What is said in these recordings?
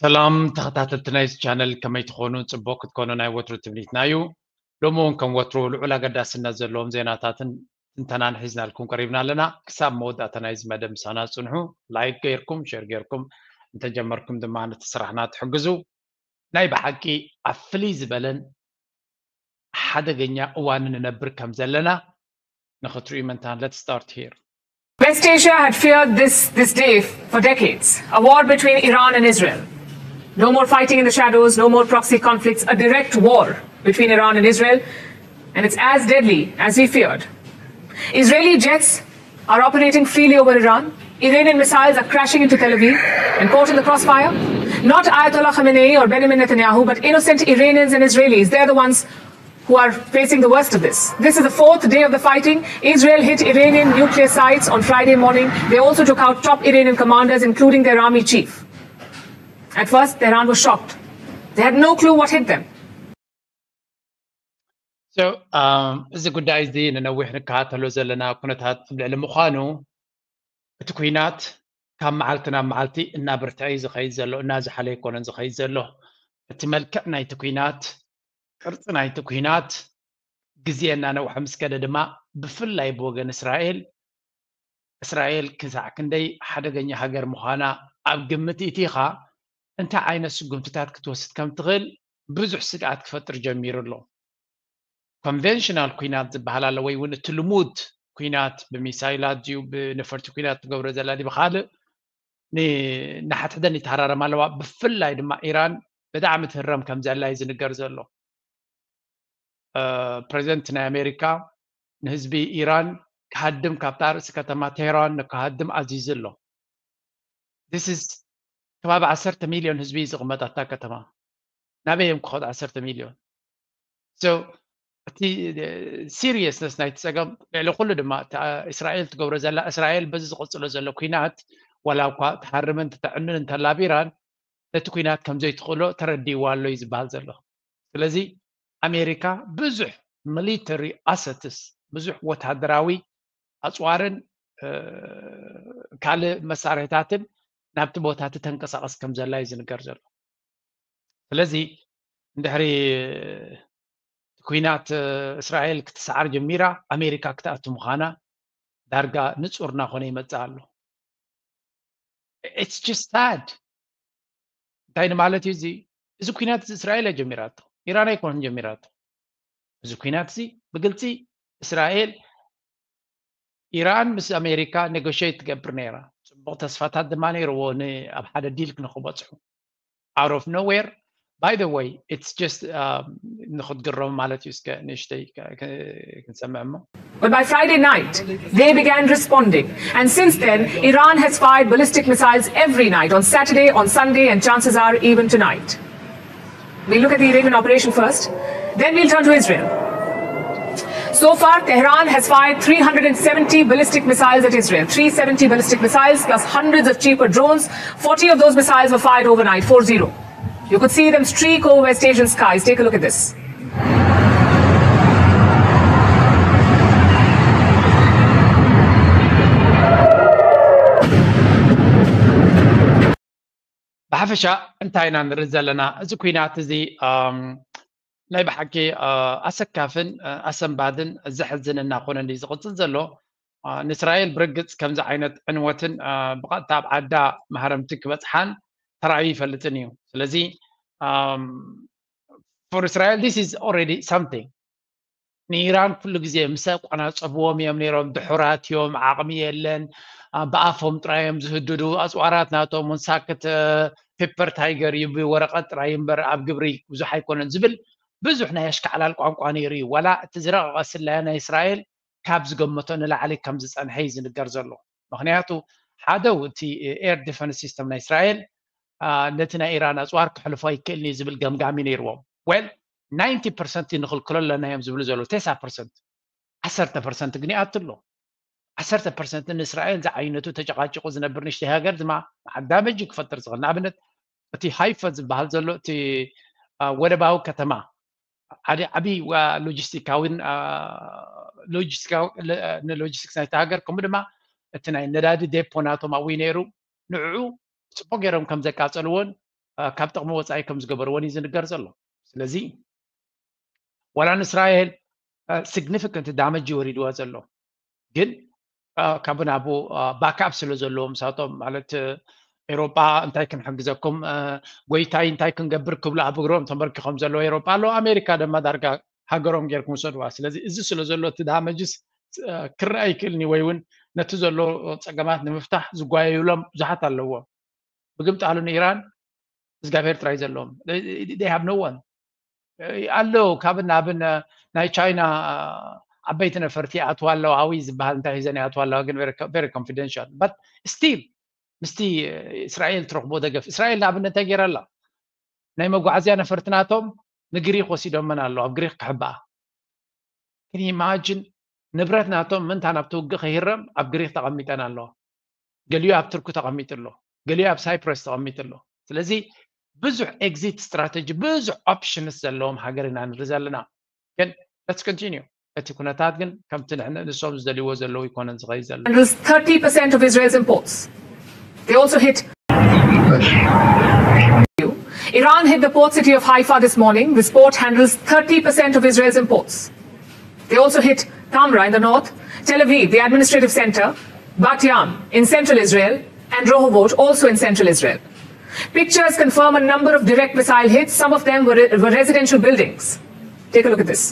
ሰላም ተኸታተልቲ ናይዚ ቻነል፣ ከመይ ትኾኑ? ጽቡቕ ክትኮኑ ናይ ወትሩ ትምኒትና እዩ። ሎሚ እውን ከም ወትሩ ልዑል ኣገዳስነት ዘለዎም ዜናታትን ትንተናን ሒዝናልኩም ቀሪብና ኣለና። ክሳብ መወዳእታ ናይዚ መደብ ምሳና ጽንሑ። ላይክ ገይርኩም፣ ሼር ገይርኩም እንተጀመርኩም ድማ ነቲ ስራሕና ትሕግዙ። ናይ ብሓቂ ኣብ ፍልይ ዝበለን ሓደገኛ እዋን ንነብር ከም ዘለና ንኽትርእዩ መንታን። Let's start here. West Asia had feared this, this day for decades, a war between Iran and Israel. No more fighting in the shadows, no more proxy conflicts, a direct war between Iran and Israel, and it's as deadly as we feared. Israeli jets are operating freely over Iran. Iranian missiles are crashing into Tel Aviv and caught in the crossfire. Not Ayatollah Khamenei or Benjamin Netanyahu, but innocent Iranians and Israelis. They're the ones who are facing the worst of this. This is the fourth day of the fighting. Israel hit Iranian nuclear sites on Friday morning. They also took out top Iranian commanders, including their army chief. At first, Tehran was shocked. They had no clue what hit them. So, um, እዚ ጉዳይ እዚ ንነዊሕ ንከታተሎ ዘለና ኩነታት ኣብ ልዕሊ ምዃኑ፣ እቲ ኩናት ካብ መዓልቲ ናብ መዓልቲ እናበርትዐ እዩ ዝኸይድ ዘሎ፣ እናዝሓለ ኣይኮነን ዝኸይድ ዘሎ። እቲ መልክዕ ናይቲ ኩናት፣ ቅርጺ ናይቲ ኩናት ግዜ እናነውሐ ምስ ከደ ድማ፣ ብፍላይ ብወገን እስራኤል፣ እስራኤል ክሳዕ ክንደይ ሓደገኛ ሃገር ምዃና ኣብ ግምት እቲኻ፣ እንታይ ዓይነት ስጉምትታት ክትወስድ ከም ትኽእል ብዙሕ ስግኣት ክፈጥር ጀሚሩ ኣሎ። ኮንቨንሽናል ኩናት ዝበሃል ኣሎ፣ ወይ እውን እቲ ልሙድ ኩናት ብሚሳይላት ድዩ ብነፈርቲ ኩናት ትገብሮ ዘላ ድዩ ብኻልእ ንሓድሕደን ይተሃራረማ ኣለዋ። ብፍላይ ድማ ኢራን ብጣዕሚ ትህረም ከም ዘላ እዩ ዝንገር ዘሎ። ፕሬዚደንት ናይ ኣሜሪካ ንህዝቢ ኢራን ክሃድም፣ ካብታ ርእሲ ከተማ ቴህራን ንክሃድም ኣዚዙ ኣሎ። This is ከባቢ ዓሰርተ ሚልዮን ህዝቢ እዩ ዝቕመጥ ኣብታ ከተማ። ናበይ እዮም ክኸዱ ዓሰርተ ሚልዮን? So እቲ ሲሪየስነስ ናይቲ ጸገም፣ ልዕሊ ኩሉ ድማ እስራኤል ትገብሮ ዘላ፣ እስራኤል በዚ ዝቕጽሎ ዘሎ ኩናት ዋላ እኳ ትሃርምን ትተዕንን እንተላ፣ ኢራን ነቲ ኩናት ከም ዘይትኽእሎ ተረዲእዋ ኣሎ እዩ ዝበሃል ዘሎ። ስለዚ ኣሜሪካ ብዙሕ ሚሊተሪ ኣሰትስ፣ ብዙሕ ወታደራዊ ኣጽዋርን ካልእ መሳርሕታትን ናብቲ ቦታ ተንቀሳቐስ ከም ዘላ እዩ ዝንገር ዘሎ። ስለዚ እንድሕሪ ኩናት እስራኤል ክትሰዓር ጀሚራ፣ ኣሜሪካ ክትኣቱ ምዃና ዳርጋ ንጹር እናኾነ ይመጽእ ኣሎ። It's just sad። እንታይ ንማለት እዩ እዚ? እዚ ኩናት እዚ እስራኤል እያ ጀሚራቶ፣ ኢራን ኣይኮነን ጀሚራቶ። እዚ ኩናት እዚ ብግልጺ እስራኤል፣ ኢራን ምስ ኣሜሪካ ኔጎሽት ትገብር ነይራ። ጽቡቕ ተስፋታት ድማ ነይርዎ ን-፣ ኣብ ሓደ ዲል ንክበጽሑ። Out of nowhere, by the way, it's just ንክትግረሙ ማለት እዩ። እስከ ንእሽተይ ክንሰምዕ እሞ። But by Friday night, they began responding. And since then, Iran has fired ballistic missiles every night, on Saturday, on Sunday, and chances are even tonight. We'll look at the Iranian operation first, then we'll turn to Israel. So far, Tehran has fired three hundred seventy ballistic missiles at Israel. Three seventy ballistic missiles plus hundreds of cheaper drones. Forty of those missiles were fired overnight, four zero. You could see them streak over West Asian skies. Take a look at this. ብሓፈሻ እንታይ ኢና ንርኢ ዘለና? እዚ ኩናት እዚ ናይ ብሓቂ ኣሰካፍን ኣሰንባድን ዘሕዝን እናኾነ እንዲ ዝቕፅል ዘሎ። ንእስራኤል ብርግፅ ከምዚ ዓይነት ዕንወትን ብቐጥታ ኣብ ዓዳ ማህረምቲ ክበፅሓን ተራእዩ ይፈልጥን እዩ። ስለዚ for Israel this is already something። ንኢራን ኩሉ ግዜ ምስ ኣቋናፀብዎም እዮም ነይሮም። ድሑራት እዮም፣ ዓቕሚ የለን፣ ብኣፎም ጥራይ እዮም ዝህድዱ። ኣፅዋራት ናቶም እውን ሳክት ፔፐር ታይገር እዩ፣ ብወረቐት ጥራይ እምበር ኣብ ግብሪ ብዙሕ ኣይኮነን ዝብል ብዙሕ ናይ ኣሽካዕላል ቋንቋ ነይሩ እዩ። ዋላ እቲ ዝረቐቐ ስለያ ናይ እስራኤል ካብ ዝገመቶ ንላዕሊ ከም ዝፀንሐ እዩ ዝንገር ዘሎ። ምክንያቱ ሓደ እቲ ኤር ዲፈንስ ሲስተም ናይ እስራኤል ነቲ ናይ ኢራን ኣፅዋር ክሕልፎ ኣይክእልን እዩ ዝብል ገምጋሚ ነይርዎም። ዌል ናይንቲ ፐርሰንት ንኽልክሎ ኣለና እዮም ዝብሉ ዘለዉ። ተስዓ ፐርሰንት፣ ዓሰርተ ፐርሰንት ግን ይኣቱ ኣሎ። ዓሰርተ ፐርሰንት ንእስራኤል ዝዓይነቱ ተጨቃጭቁ ዝነብር ንእሽተይ ሃገር ድማ ዳመጅ ክፈጥር ዝኽእል። ንኣብነት እቲ ሃይፈ ዝበሃል ዘሎ እቲ ወደባዊ ከተማ ዓዲ ዓብዪ ሎጂስቲካዊን ሎጂስቲካዊ ንሎጂስቲክስ ናይቲ ሃገር ከምኡ ድማ እቲ ናይ ነዳዲ ዴፖ ናቶም ኣብኡ ነይሩ። ንዕኡ ጽቡቅ ገይሮም ከም ዘቃጸልዎን ካብ ጥቕሚ ወፃኢ ከም ዝገበርዎን እዩ ዝንገር ዘሎ። ስለዚ ዋላ ንእስራኤል ሲግኒፊካንት ዳመጅ ይወሪድዋ ዘሎ፣ ግን ካብ ናብኡ ባክኣፕ ስለ ዘለዎም ንሳቶም ማለት ኤውሮጳ እንታይ ክንሕግዘኩም ጎይታይ እንታይ ክንገብር ክብሉ ኣብ እግሮም ተንበርኪኾም ዘለዉ ኤውሮጳ ኣለዉ። ኣሜሪካ ድማ ዳርጋ ሃገሮም ጌርኩም ውሰድዋ። ስለዚ እዚ ስለ ዘሎ እቲ ዳመጅስ ክረኣ ይክእልኒ ወይ እውን ነቲ ዘሎ ፀገማት ንምፍታሕ ዝጓየዩሎም ብዙሓት ኣለዎም። ብግምጣሉ ንኢራን እግዚኣብሔር ጥራይ ዘለዎም ሃብ ነወን ኣሎ። ካብን ናብን ናይ ቻይና ዓበይቲ ነፈርቲ ኣትዋ ኣለዋ ኣዊ ዝበሃል እንታይ ሒዘን ይኣትዋ ኣለዋ ግን very confidential but still ምስቲ እስራኤል ትረኽቦ ደገፍ እስራኤል ንኣብነት እንታይ ገይራ ኣላ? ናይ መጓዓዝያ ነፈርቲ ናቶም ንግሪክ ወሲዶመን ኣለዉ ኣብ ግሪክ ክሕበኣ። Can you imagine ንብረት ናቶም ምንታ ናብቲ ውግእ ከይረም ኣብ ግሪክ ተቐሚጠን ኣለዋ። ገሊኡ ኣብ ትርኩ ተቐሚጡ ኣሎ፣ ገሊኡ ኣብ ሳይፕረስ ተቐሚጡ ኣሎ። ስለዚ ብዙሕ ኤግዚት ስትራተጂ ብዙሕ ኦፕሽንስ ዘለዎም ሃገር ኢና ንርኢ ዘለና። ግን let's continue። እቲ ኩነታት ግን ከምቲ ንሶም ዝደልይዎ ዘለዉ ይኮነን ዝኸይድ ዘሎ። Handles thirty percent of Israel's imports. They also hit. Iran hit the port city of Haifa this morning. This port handles thirty percent of Israel's imports. They also hit Tamra in the north, Tel Aviv, the administrative center, Bat Yam in central Israel, and Rehovot, also in central Israel. Pictures confirm a number of direct missile hits. Some of them were, were residential buildings. Take a look at this.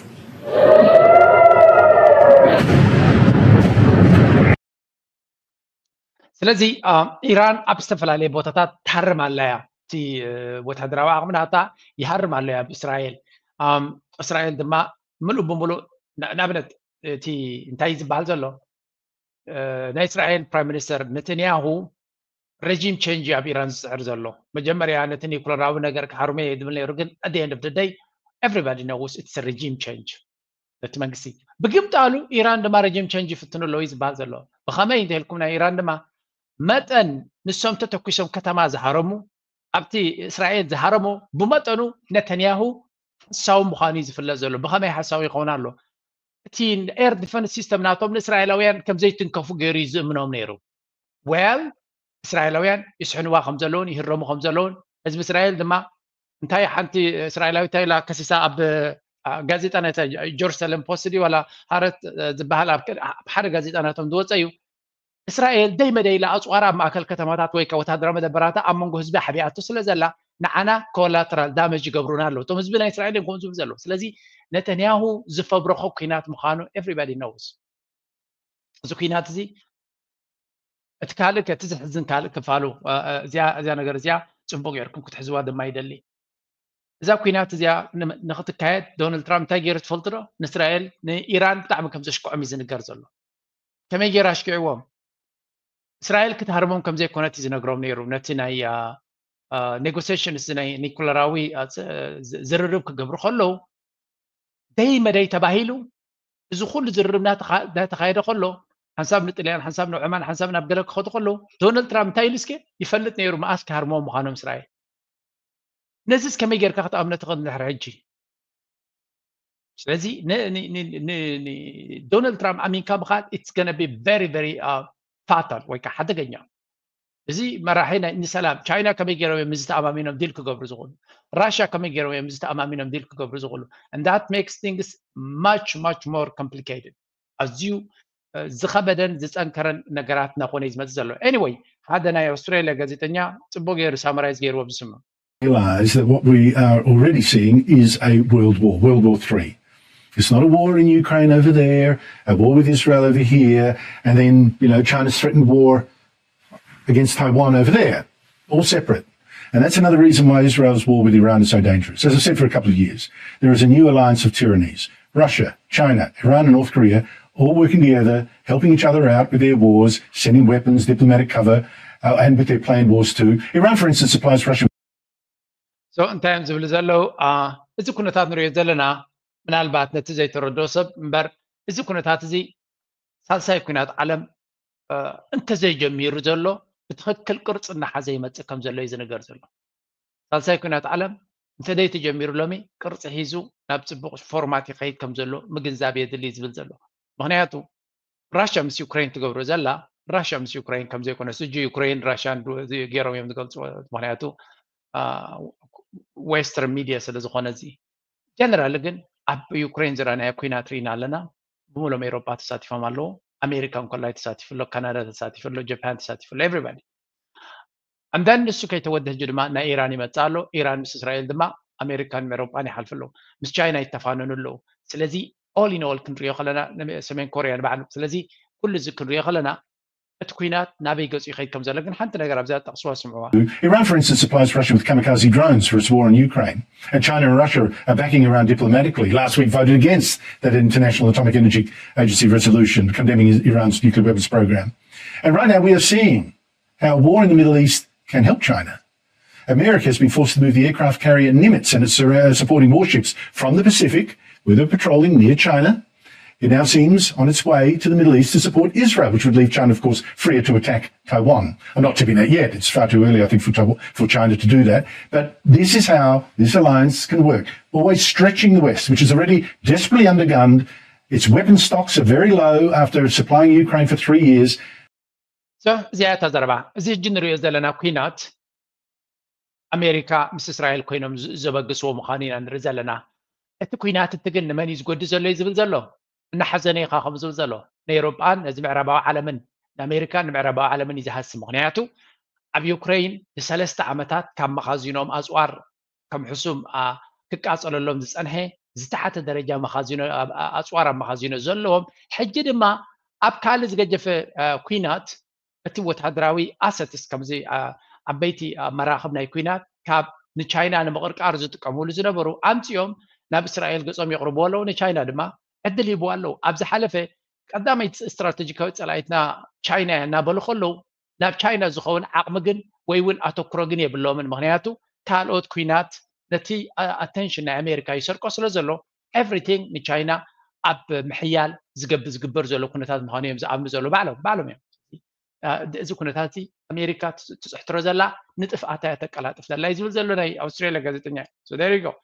ስለዚ ኢራን ኣብ ዝተፈላለየ ቦታታት ትሃርም ኣለያ። እቲ ወታደራዊ ዓቕሚ ናታ ይሃርም ኣለያ ኣብ እስራኤል። እስራኤል ድማ ምሉእ ብምሉእ ንኣብነት እቲ እንታይ ዝበሃል ዘሎ ናይ እስራኤል ፕራይም ሚኒስተር ነተንያሁ ረጂም ቸንጅ ኣብ ኢራን ዝፅዕር ዘሎ። መጀመርያ ነቲ ኒኩለራዊ ነገር ክሃርሞ እየ ዝብል ነይሩ፣ ግን at the end of the day everybody knows it's regime change። ነቲ መንግስቲ ብግምጣሉ ኢራን ድማ ረጂም ቸንጅ ይፍትኑ ኣለዉ ዝበሃል ዘሎ። ብኸመይ እንተልኩም ናይ ኢራን ድማ መጠን ንሶም ተተኩሶም ከተማ ዝሃረሙ ኣብቲ እስራኤል ዝሃረሞ ብመጠኑ ነተንያሁ ሓሳዊ ምዃኑ እዩ ዝፍለጥ ዘሎ። ብኸመይ ሓሳዊ ይኸውን ኣሎ? እቲ ኤር ዲፈንስ ሲስተም ናቶም ንእስራኤላውያን ከም ዘይትንከፉ ገይሩ እዩ ዝእምኖም ነይሩ። ዌል እስራኤላውያን ይስሕንዋ ከም ዘለውን ይህረሙ ከም ዘለውን ህዝቢ እስራኤል ድማ እንታይ ሓንቲ እስራኤላዊት ኢላ ከሲሳ ኣብ ጋዜጣ ናይ ጀሩሳሌም ፖስት ድዩ ዋላ ሃረት ዝበሃል ኣብ ሓደ ጋዜጣ ናቶም ዝወፀ እዩ። እስራኤል ደይ መደይ ኢላ ኣፅዋራ ኣብ ማእከል ከተማታት ወይ ወታደራዊ መደበራታ ኣብ መንጎ ህዝቢ ሓቢኣቶ ስለ ዘላ ንዓና ኮላተራል ዳመጅ ይገብሩና ኣለዉ እቶም ህዝቢ ናይ እስራኤል እዮም ከምኡ ዝብሉ ዘለዉ። ስለዚ ነተንያሁ ዝፈብረኾ ኩናት ምዃኑ everybody knows። እዚ ኩናት እዚ እቲ ካልእ እቲ ዝሕዝን ካልእ ክፋሉ እዚኣ ነገር እዚኣ ፅቡቅ ጌርኩም ክትሕዝዋ ድማ ይደሊ። እዛ ኩናት እዚኣ ንክትካየድ ዶናልድ ትራምፕ እንታይ ገይሩ ትፈልጡ ዶ? ንእስራኤል ንኢራን ብጣዕሚ ከም ዘሽክዖም እዩ ዝንገር ዘሎ። ከመይ ገይሩ ኣሽኪዕዎም? እስራኤል ክትሃርሞም ከም ዘይኮነት እዩ ዝነግሮም ነይሩ። ነቲ ናይ ኔጎሲሽንስ ናይ ኒኩለራዊ ዝርርብ ክገብሩ ከለዉ ደይ መደይ ተባሂሉ እዚ ኩሉ ዝርርብ እናተኻየደ ከሎ ሓንሳብ ንጥልያን ሓንሳብ ንዑማን ሓንሳብ ናብ ገለ ክኸዱ ከለዉ ዶናልድ ትራምፕ እንታይ ኢሉ እስኪ ይፈልጥ ነይሩ መኣስ ክሃርሞም ምዃኖም እስራኤል። ነዚስ ከመይ ጌርካ ክትኣምኖ ትኽእል ድሕሪ ሕጂ? ስለዚ ዶናልድ ትራምፕ ኣሚንካ ምኻድ it's gonna be very very fatal ወይ ከዓ ሓደገኛ። እዚ መራሒ ናይ ንሰላም ቻይና ከመይ ገይሮም እዮም እዚ ተኣማሚኖም ዲል ክገብሩ ዝኽእሉ? ራሽያ ከመይ ገይሮም እዮም እዚ ተኣማሚኖም ዲል ክገብሩ ዝኽእሉ? And that makes things much much more complicated። ኣዝዩ ዝኸበደን ዝፀንከረን ነገራት እናኾነ እዩ ዝመፅእ ዘሎ። Anyway ሓደ ናይ ኣውስትራሊያ ጋዜጠኛ ፅቡቅ ገይሩ ሳመራይዝ ገይርዎ ብስሙ። Realize that what we are already seeing is a world war, World War Three. It's not a war in Ukraine over there, a war with Israel over here, and then, you know, China's threatened war against Taiwan over there. All separate. And that's another reason why Israel's war with Iran is so dangerous. As I've said for a couple of years, there is a new alliance of tyrannies. Russia, China, Iran, and North Korea all working together, helping each other out with their wars, sending weapons, diplomatic cover, uh, and with their planned wars too. Iran, for instance, supplies Russian so እንታይ እዮም ዝብሉ ዘለዉ? እዚ ኩነታት ንሪኦ ዘለና ምናልባት ነቲ ዘይተረድኦ ሰብ እምበር እዚ ኩነታት እዚ ሳልሳይ ኩናት ዓለም እንተዘይጀሚሩ ዘሎ ብትኽክል ቅርፂ እናሓዘ ይመፅእ ከም ዘሎ እዩ ዝንገር ዘሎ። ሳልሳይ ኩናት ዓለም እንተዘይተጀሚሩ ሎሚ ቅርፂ ሒዙ ናብ ፅቡቕ ፎርማት ይኸይድ ከም ዘሎ ምግንዛብ የድሊ ዝብል ዘሎ። ምክንያቱ ራሽያ ምስ ዩክሬን ትገብሮ ዘላ ራሽያ ምስ ዩክሬን ከም ዘይኮነስ እጂ ዩክሬን ራሽያን ገይሮም እዮም ዝገልፅዎ። ምክንያቱ western media ስለ ዝኾነ እዚ። ጀነራል ግን ኣብ ዩክሬን ዝረኣናዮ ኩናት ርኢና ኣለና። ብምሎም ኤሮፓ ተሳቲፎም ኣለዉ። ኣሜሪካ እንኮላይ ተሳቲፉ ኣሎ፣ ካናዳ ተሳቲፉ ኣሎ፣ ጃፓን ተሳቲፉ ኣሎ፣ everybody። And then ንሱ ከይተወደ ሕጂ ድማ ናይ ኢራን ይመፅእ ኣሎ። ኢራን ምስ እስራኤል ድማ ኣሜሪካን ኤሮፓን ይሓልፉ ኣለዉ። ምስ ቻይና ይተፋነኑ ኣለዉ። ስለዚ all in all ክንሪኦ ከለና ሰሜን ኮሪያ ንባዕሉ። ስለዚ ኩሉ እዚ ክንሪኦ ከለና እቲ ኩናት ናበይ ገፁ ይኸይድ ከም ዘሎ ግን ሓንቲ ነገር ኣብዛ ጠቕስዋ ስምዕዋ። Iran, for instance, supplies Russia with kamikaze drones for its war in Ukraine. And China and Russia are backing Iran diplomatically. Last week voted against that International Atomic Energy Agency resolution condemning Iran's nuclear weapons program. And right now we are seeing how a war in the Middle East can help China. America has been forced to move the aircraft carrier Nimitz and its uh, supporting warships from the Pacific, where they're patrolling near China. It now seems on its way to the Middle East to support Israel, which would leave China, of course, freer to attack Taiwan. I'm not tipping that yet. It's far too early, I think, for, for China to do that. But this is how this alliance can work. Always stretching the West, which is already desperately undergunned. Its weapon stocks are very low after supplying Ukraine for three years. So, እዚኣ እታ ዘረባ። እዚ ሕጂ ንሪኦ ዘለና ኩናት ኣሜሪካ ምስ እስራኤል ኮይኖም ዘበግስዎ ምዃኑ ኢና ንርኢ ዘለና። እቲ ኩናት እቲ ግን ንመን እዩ ዝጎዲ ዘሎ እዩ ዝብል ዘሎ? እናሓዘነ ኢኻ ከም ዝብል ዘሎ ንኤሮጳን ነዚ ምዕራባዊ ዓለምን ንኣሜሪካን ንምዕራባዊ ዓለምን እዩ ዝሃሲ። ምክንያቱ ኣብ ዩክሬን ንሰለስተ ዓመታት ካብ መኻዚኖም ኣፅዋር ከም ሕሱም ክቃፀለሎም ዝፀንሐ ዝተሓተ ደረጃ መኻዚኖ ኣፅዋር ኣብ መኻዚኖ ዘለዎም ሕጂ ድማ ኣብ ካልእ ዝገጀፈ ኩናት እቲ ወታደራዊ ኣሰትስ ከምዚ ዓበይቲ መራኽብ ናይ ኩናት ካብ ንቻይና ንምቕርቃር ዝጥቀምሉ ዝነበሩ ኣምፂኦም ናብ እስራኤል ገፆም የቕርቡ ኣለዉ። ንቻይና ድማ ዕድል ሂቡ ኣለዉ። ኣብ ዝሓለፈ ቀዳመይቲ ስትራተጂካዊ ፀላኢትና ቻይና እያ እናበሉ ከለዉ ናብ ቻይና ዝኸውን ዓቕሚ ግን ወይ እውን ኣተኩሮ ግን የብሎምን። ምክንያቱ ካልኦት ኩናት ነቲ ኣተንሽን ናይ ኣሜሪካ ይሰርቆ ስለ ዘሎ ኤቭሪቲንግ ንቻይና ኣብ ምሕያል ዝገብ ዝግበር ዘሎ ኩነታት ምዃኑ እዮም ዝኣምኑ ዘሎ ባዕሎም ባዕሎም እዮም። እዚ ኩነታት እዚ ኣሜሪካ ትፅሕትሮ ዘላ ንጥፍኣታ እያ ተቀላጥፍ ዘላ እዩ ዝብል ዘሎ ናይ ኣውስትራሊያ ጋዜጠኛ እዩ።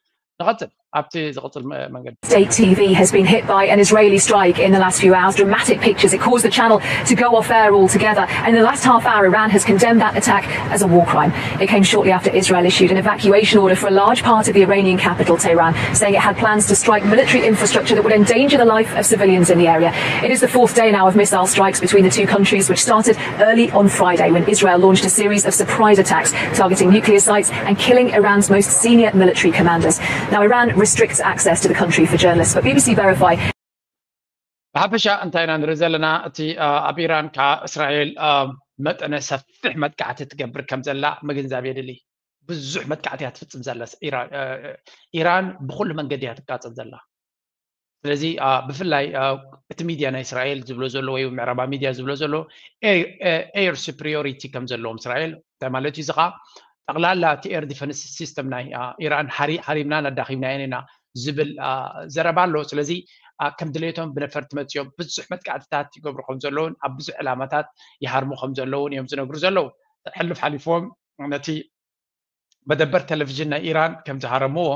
ንቐፅል ኣብቲ ዝቕፅል መንገዲ። State T V has been hit by an Israeli strike in the last few hours. Dramatic pictures. It caused the channel to go off air altogether. And in the last half hour, Iran has condemned that attack as a war crime. It came shortly after Israel issued an evacuation order for a large part of the Iranian capital, Tehran, saying it had plans to strike military infrastructure that would endanger the life of civilians in the area. It is the fourth day now of missile strikes between the two countries, which started early on Friday when Israel launched a series of surprise attacks targeting nuclear sites and killing Iran's most senior military commanders. Now, Iran restricts access to the country for journalists, but B B C Verify. ብሓፈሻ እንታይ ኢና ንርኢ ዘለና? እቲ ኣብ ኢራን ካብ እስራኤል መጠነ ሰፊሕ መጥቃዕቲ ትገብር ከም ዘላ ምግንዛብ የድሊ። ብዙሕ መጥቃዕቲ እያ ትፍፅም ዘላ ኢራን። ብኩሉ መንገዲ እያ ትቃፀል ዘላ። ስለዚ ብፍላይ እቲ ሚድያ ናይ እስራኤል ዝብሎ ዘሎ ወይ ምዕራባ ሚድያ ዝብሎ ዘሎ air superiority ከም ዘለዎም እስራኤል እንታይ ማለት እዩ? እዚ ከዓ ጠቕላላ እቲ air defense system ናይ ኢራን ሃሪምናን ኣዳኺምናየን ኢና ዝብል ዘረባ ኣሎ። ስለዚ ከም ድሌቶም ብነፈርቲ መፅኦም ብዙሕ መጥቃዕትታት ይገብሩ ከም ዘለውን ኣብ ብዙሕ ዕላማታት ይሃርሙ ከም ዘለውን እዮም ዝነግሩ ዘለዉ። ሕልፍ ሓሊፎም ነቲ መደበር ቴሌቪዥን ናይ ኢራን ከም ዝሃረምዎ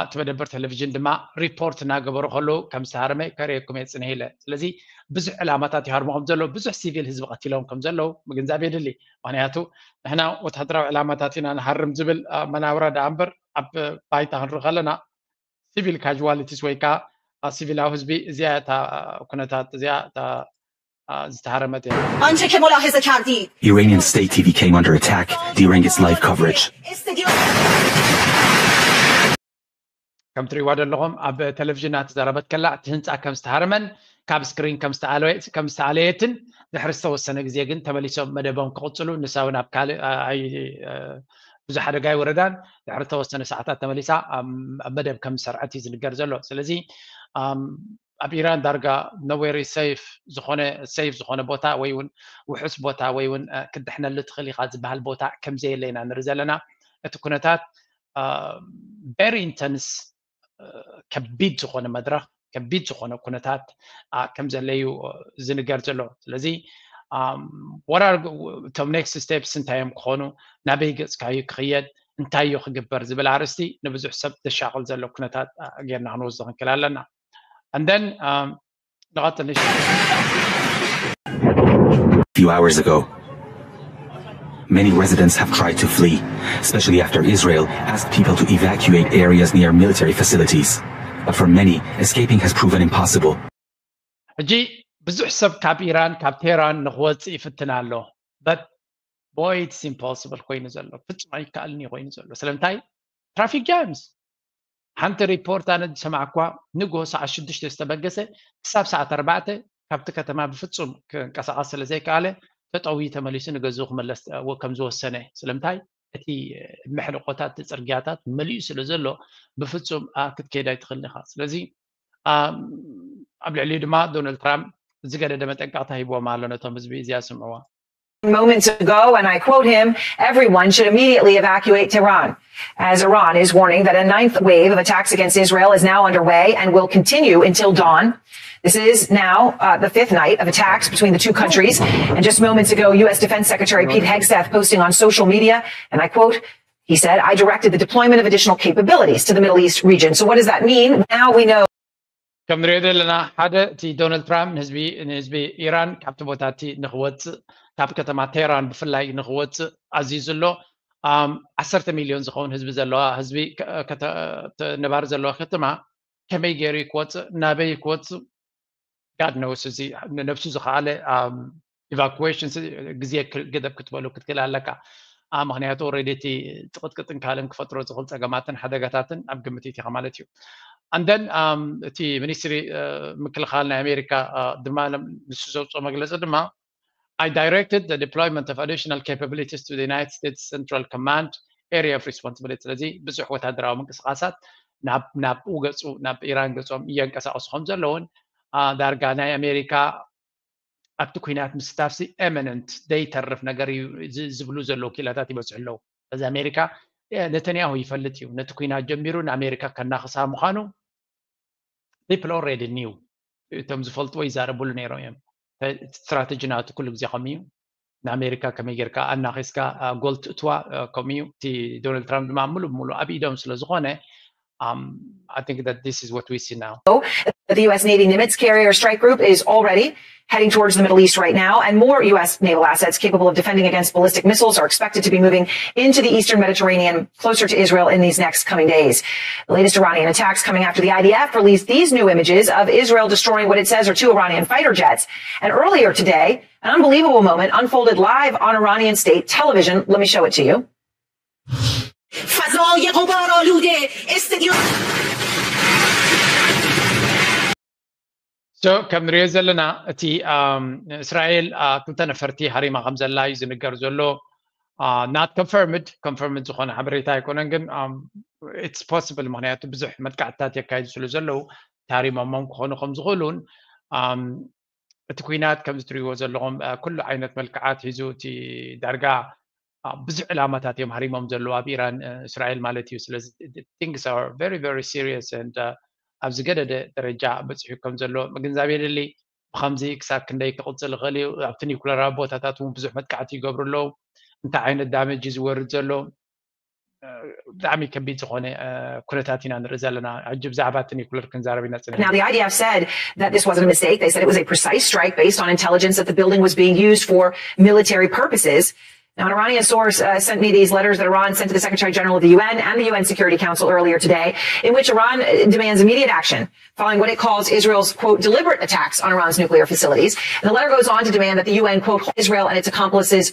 እቲ መደበር ቴሌቪዥን ድማ ሪፖርት እናገበሩ ከለዉ ከም ዝተሃረመ ከርእየኩም እየ ፅንሕ ኢለ። ስለዚ ብዙሕ ዕላማታት ይሃርሙ ከም ዘለዉ ብዙሕ ሲቪል ህዝቢ ቀቲሎም ከም ዘለዉ ምግንዛብ የድሊ። ምክንያቱ ንሕና ወታደራዊ ዕላማታት ኢና ንሃርም ዝብል መናውራ ደኣ እምበር ኣብ ባይታ ክንርኢ ከለና ሲቪል ካዥዋሊቲስ ወይ ከዓ ሲቪላዊ ህዝቢ እዚኣ እታ ኩነታት እዚኣ እታ ዝተሃረመት እያ። آنچه که ملاحظه کردید Iranian state T V came under attack during its live coverage. ከም ትሪእዋ ዘለኹም ኣብ ቴሌቪዥን እናተዛረበት ከላ እቲ ህንፃ ከም ዝተሃረመን ካብ ስክሪን ከም ዝተኣለየትን ድሕሪ ዝተወሰነ ግዜ ግን ተመሊሶም መደቦም ክቕፅሉ ንሳ እውን ኣብ ካልእ ብዙሕ ሓደጋ ኣይወረዳን ድሕሪ ዝተወሰነ ሰዓታት ተመሊሳ ኣብ መደብ ከም ዝሰርዐት እዩ ዝንገር ዘሎ። ስለዚ ኣብ ኢራን ዳርጋ nowhere safe ዝኾነ safe ዝኾነ ቦታ ወይ እውን ውሑስ ቦታ ወይ እውን ክድሕነሉ ትኽእል ኢኻ ዝበሃል ቦታ ከም ዘየለ ኢና ንርኢ ዘለና። እቲ ኩነታት very intense ከቢድ ዝኾነ መድረኽ ከቢድ ዝኾነ ኩነታት ከም ዘለዩ ዝንገር ዘሎ። ስለዚ what are እቶም next steps እንታይ እዮም ክኾኑ፣ ናበይ ገፅካዩ ክኽየድ፣ እንታይ እዩ ክግበር ዝብል ኣርእስቲ ንብዙሕ ሰብ ዘሻቕል ዘሎ ኩነታት ጌርና ክንወስዶ ክንክእል ኣለና። And then ንቐፅል። Few hours ago, Many residents have tried to flee, especially after Israel asked people to evacuate areas near military facilities. But for many, escaping has proven impossible. ሕጂ ብዙሕ ሰብ ካብ ኢራን ካብ ቴህራን ንክወፅእ ይፍትን ኣሎ። But boy, it's impossible ኮይኑ ዘሎ፣ ፍጹም ኣይከኣልን እዩ ኮይኑ ዘሎ። ስለምንታይ? Traffic jams። ሓንቲ ሪፖርት ኣነ ዝሰማዕኳ፣ ንጎ ሰዓት ሽዱሽተ ዝተበገሰ ክሳብ ሰዓት ኣርባዕተ ካብቲ ከተማ ብፍጹም ክንቀሳቐስ ስለ ዘይከኣለ፣ ተጠውዩ ተመሊሱ ንገዝኡ ክመለስ ከም ዝወሰነ። ስለምንታይ? እቲ መሕለቆታት፣ እቲ ጽርግያታት መሊኡ ስለ ዘሎ፣ ብፍጹም ክትከይድ ኣይትኽእልን ኢኻ። ስለዚ ኣብ ልዕሊኡ ድማ ዶናልድ ትራምፕ ዝገደደ መጠንቀቕታ ሂብዎም ኣሎ ነቶም ህዝቢ። እዚኣ ስምዕዋ። Moments ago, and I quote him, "Everyone should immediately evacuate Tehran," as Iran is warning that a ninth wave of attacks against Israel is now underway and will continue until dawn. This is now uh, the fifth night of attacks between the two countries. And just moments ago, U S Defense Secretary Pete Hegseth posting on social media, and I quote, he said, "I directed the deployment of additional capabilities to the Middle East region." So what does that mean? Now we know. ከም ንሪኦ ዘለና ሓደ እቲ ዶናልድ ትራምፕ ንህዝቢ ንህዝቢ ኢራን ካብቲ ቦታ እቲ ንክወፅእ ካብ ከተማ ቴህራን ብፍላይ ንክወፅእ ኣዚዙ ኣሎ። ዓሰርተ ሚሊዮን ዝኸውን ህዝቢ ዘለዋ ህዝቢ ነባሪ ዘለዋ ከተማ ከመይ ገይሩ ክወፅእ ናበይ ክወፅእ ጋድ ነውስ እዚ ነብሱ ዝኸኣለ ኢቫኩዌሽን ግዜ ገደብ ክትበሉ ክትክእል ኣለካ። ምክንያቱ ኦልሬዲ እቲ ጥቕጥቅጥን ካልእን ክፈጥሮ ዝኽእል ፀገማትን ሓደጋታትን ኣብ ግምት ኢትኻ ማለት እዩ። ኣንደን እቲ ሚኒስትሪ ምክልኻል ናይ ኣሜሪካ ድማ ንሱ ዘውፅኦ መግለፂ ድማ I directed the deployment of additional capabilities to the United States Central Command area of responsibility። ስለዚ ብዙሕ ወታደራዊ ምንቅስቃሳት ናብኡ ገፁ ናብ ኢራን ገፆም እየንቀሳቀሱ ከም ዘለውን ዳርጋ ናይ ኣሜሪካ ኣብቲ ኩናት ምስታፍሲ ኤሚነንት ዘይተርፍ ነገር እዩ ዝብሉ ዘለዉ ኪላታት ይበፅሑ ኣለዉ። ስለዚ ኣሜሪካ ነተንያሁ ይፈልጥ እዩ ነቲ ኩናት ጀሚሩ ንኣሜሪካ ከናኽሳ ምዃኑ people already knew። እቶም ዝፈልጥዎ ይዛረብሉ ነይሮም እዮም። ስትራተጂ ናቱ ኩሉ ግዜ ከምኡ እዩ። ንኣሜሪካ ከመይ ጌርካ ኣናኺስካ ጎል ትእትዋ ከምኡ እዩ። እቲ ዶናልድ ትራምፕ ድማ ሙሉ ብሙሉ ኣብ ኢዶም ስለ ዝኾነ I think that this is what we see now. The U S Navy Nimitz carrier strike group is already heading towards the Middle East right now, and more U S naval assets capable of defending against ballistic missiles are expected to be moving into the eastern Mediterranean, closer to Israel, in these next coming days. The latest Iranian attacks coming after the I D F released these new images of Israel destroying what it says are two Iranian fighter jets. And earlier today, an unbelievable moment unfolded live on Iranian state television. Let me show it to you. فضای غبار آلوده استادیوم So ከም ንሪኦ ዘለና እቲ እስራኤል ክልተ ነፈርቲ ሃሪማ ከም ዘላ እዩ ዝንገር ዘሎ። Not confirmed፣ confirmed ዝኾነ ሓበሬታ ኣይኮነን፣ ግን it's possible፣ ምክንያቱ ብዙሕ መጥቃዕትታት የካይዱ ስለ ዘለዉ ተሃሪሞሞም ክኾኑ ከም ዝኽእሉን እቲ ኩናት ከምዚ ትሪእዎ ዘለኹም ኩሉ ዓይነት መልክዓት ሒዙ እቲ ዳርጋ ብዙሕ ዕላማታት እዮም ሃሪሞም ዘለዉ ኣብ ኢራን እስራኤል ማለት እዩ። ስለዚ things are very very serious and ኣብ ዝገደደ ደረጃ በፂሑ ከም ዘሎ ምግንዛብ የድሊ። ብከምዚ ክሳብ ክንደይ ክቕፅል ይኽእል እዩ? ኣብቲ ኒኩለራዊ ቦታታት እውን ብዙሕ መጥቃዕቲ ይገብሩ ኣለዉ። እንታይ ዓይነት ዳመጅ እዩ ዝወርድ ዘሎ? ብጣዕሚ ከቢድ ዝኾነ ኩነታት ኢና ንርኢ ዘለና። ሕጂ ብዛዕባ እቲ ኒኩለር ክንዛረብ ኢና ፅኒሕና። Now, the I D F said that this wasn't a mistake. They said it was a precise strike based on intelligence that the building was being used for military purposes. Now, an Iranian source uh, sent me these letters that Iran sent to the Secretary General of the U N and the U N Security Council earlier today, in which Iran uh, demands immediate action following what it calls Israel's, quote, deliberate attacks on Iran's nuclear facilities. And the letter goes on to demand that the U N, quote, hold Israel and its accomplices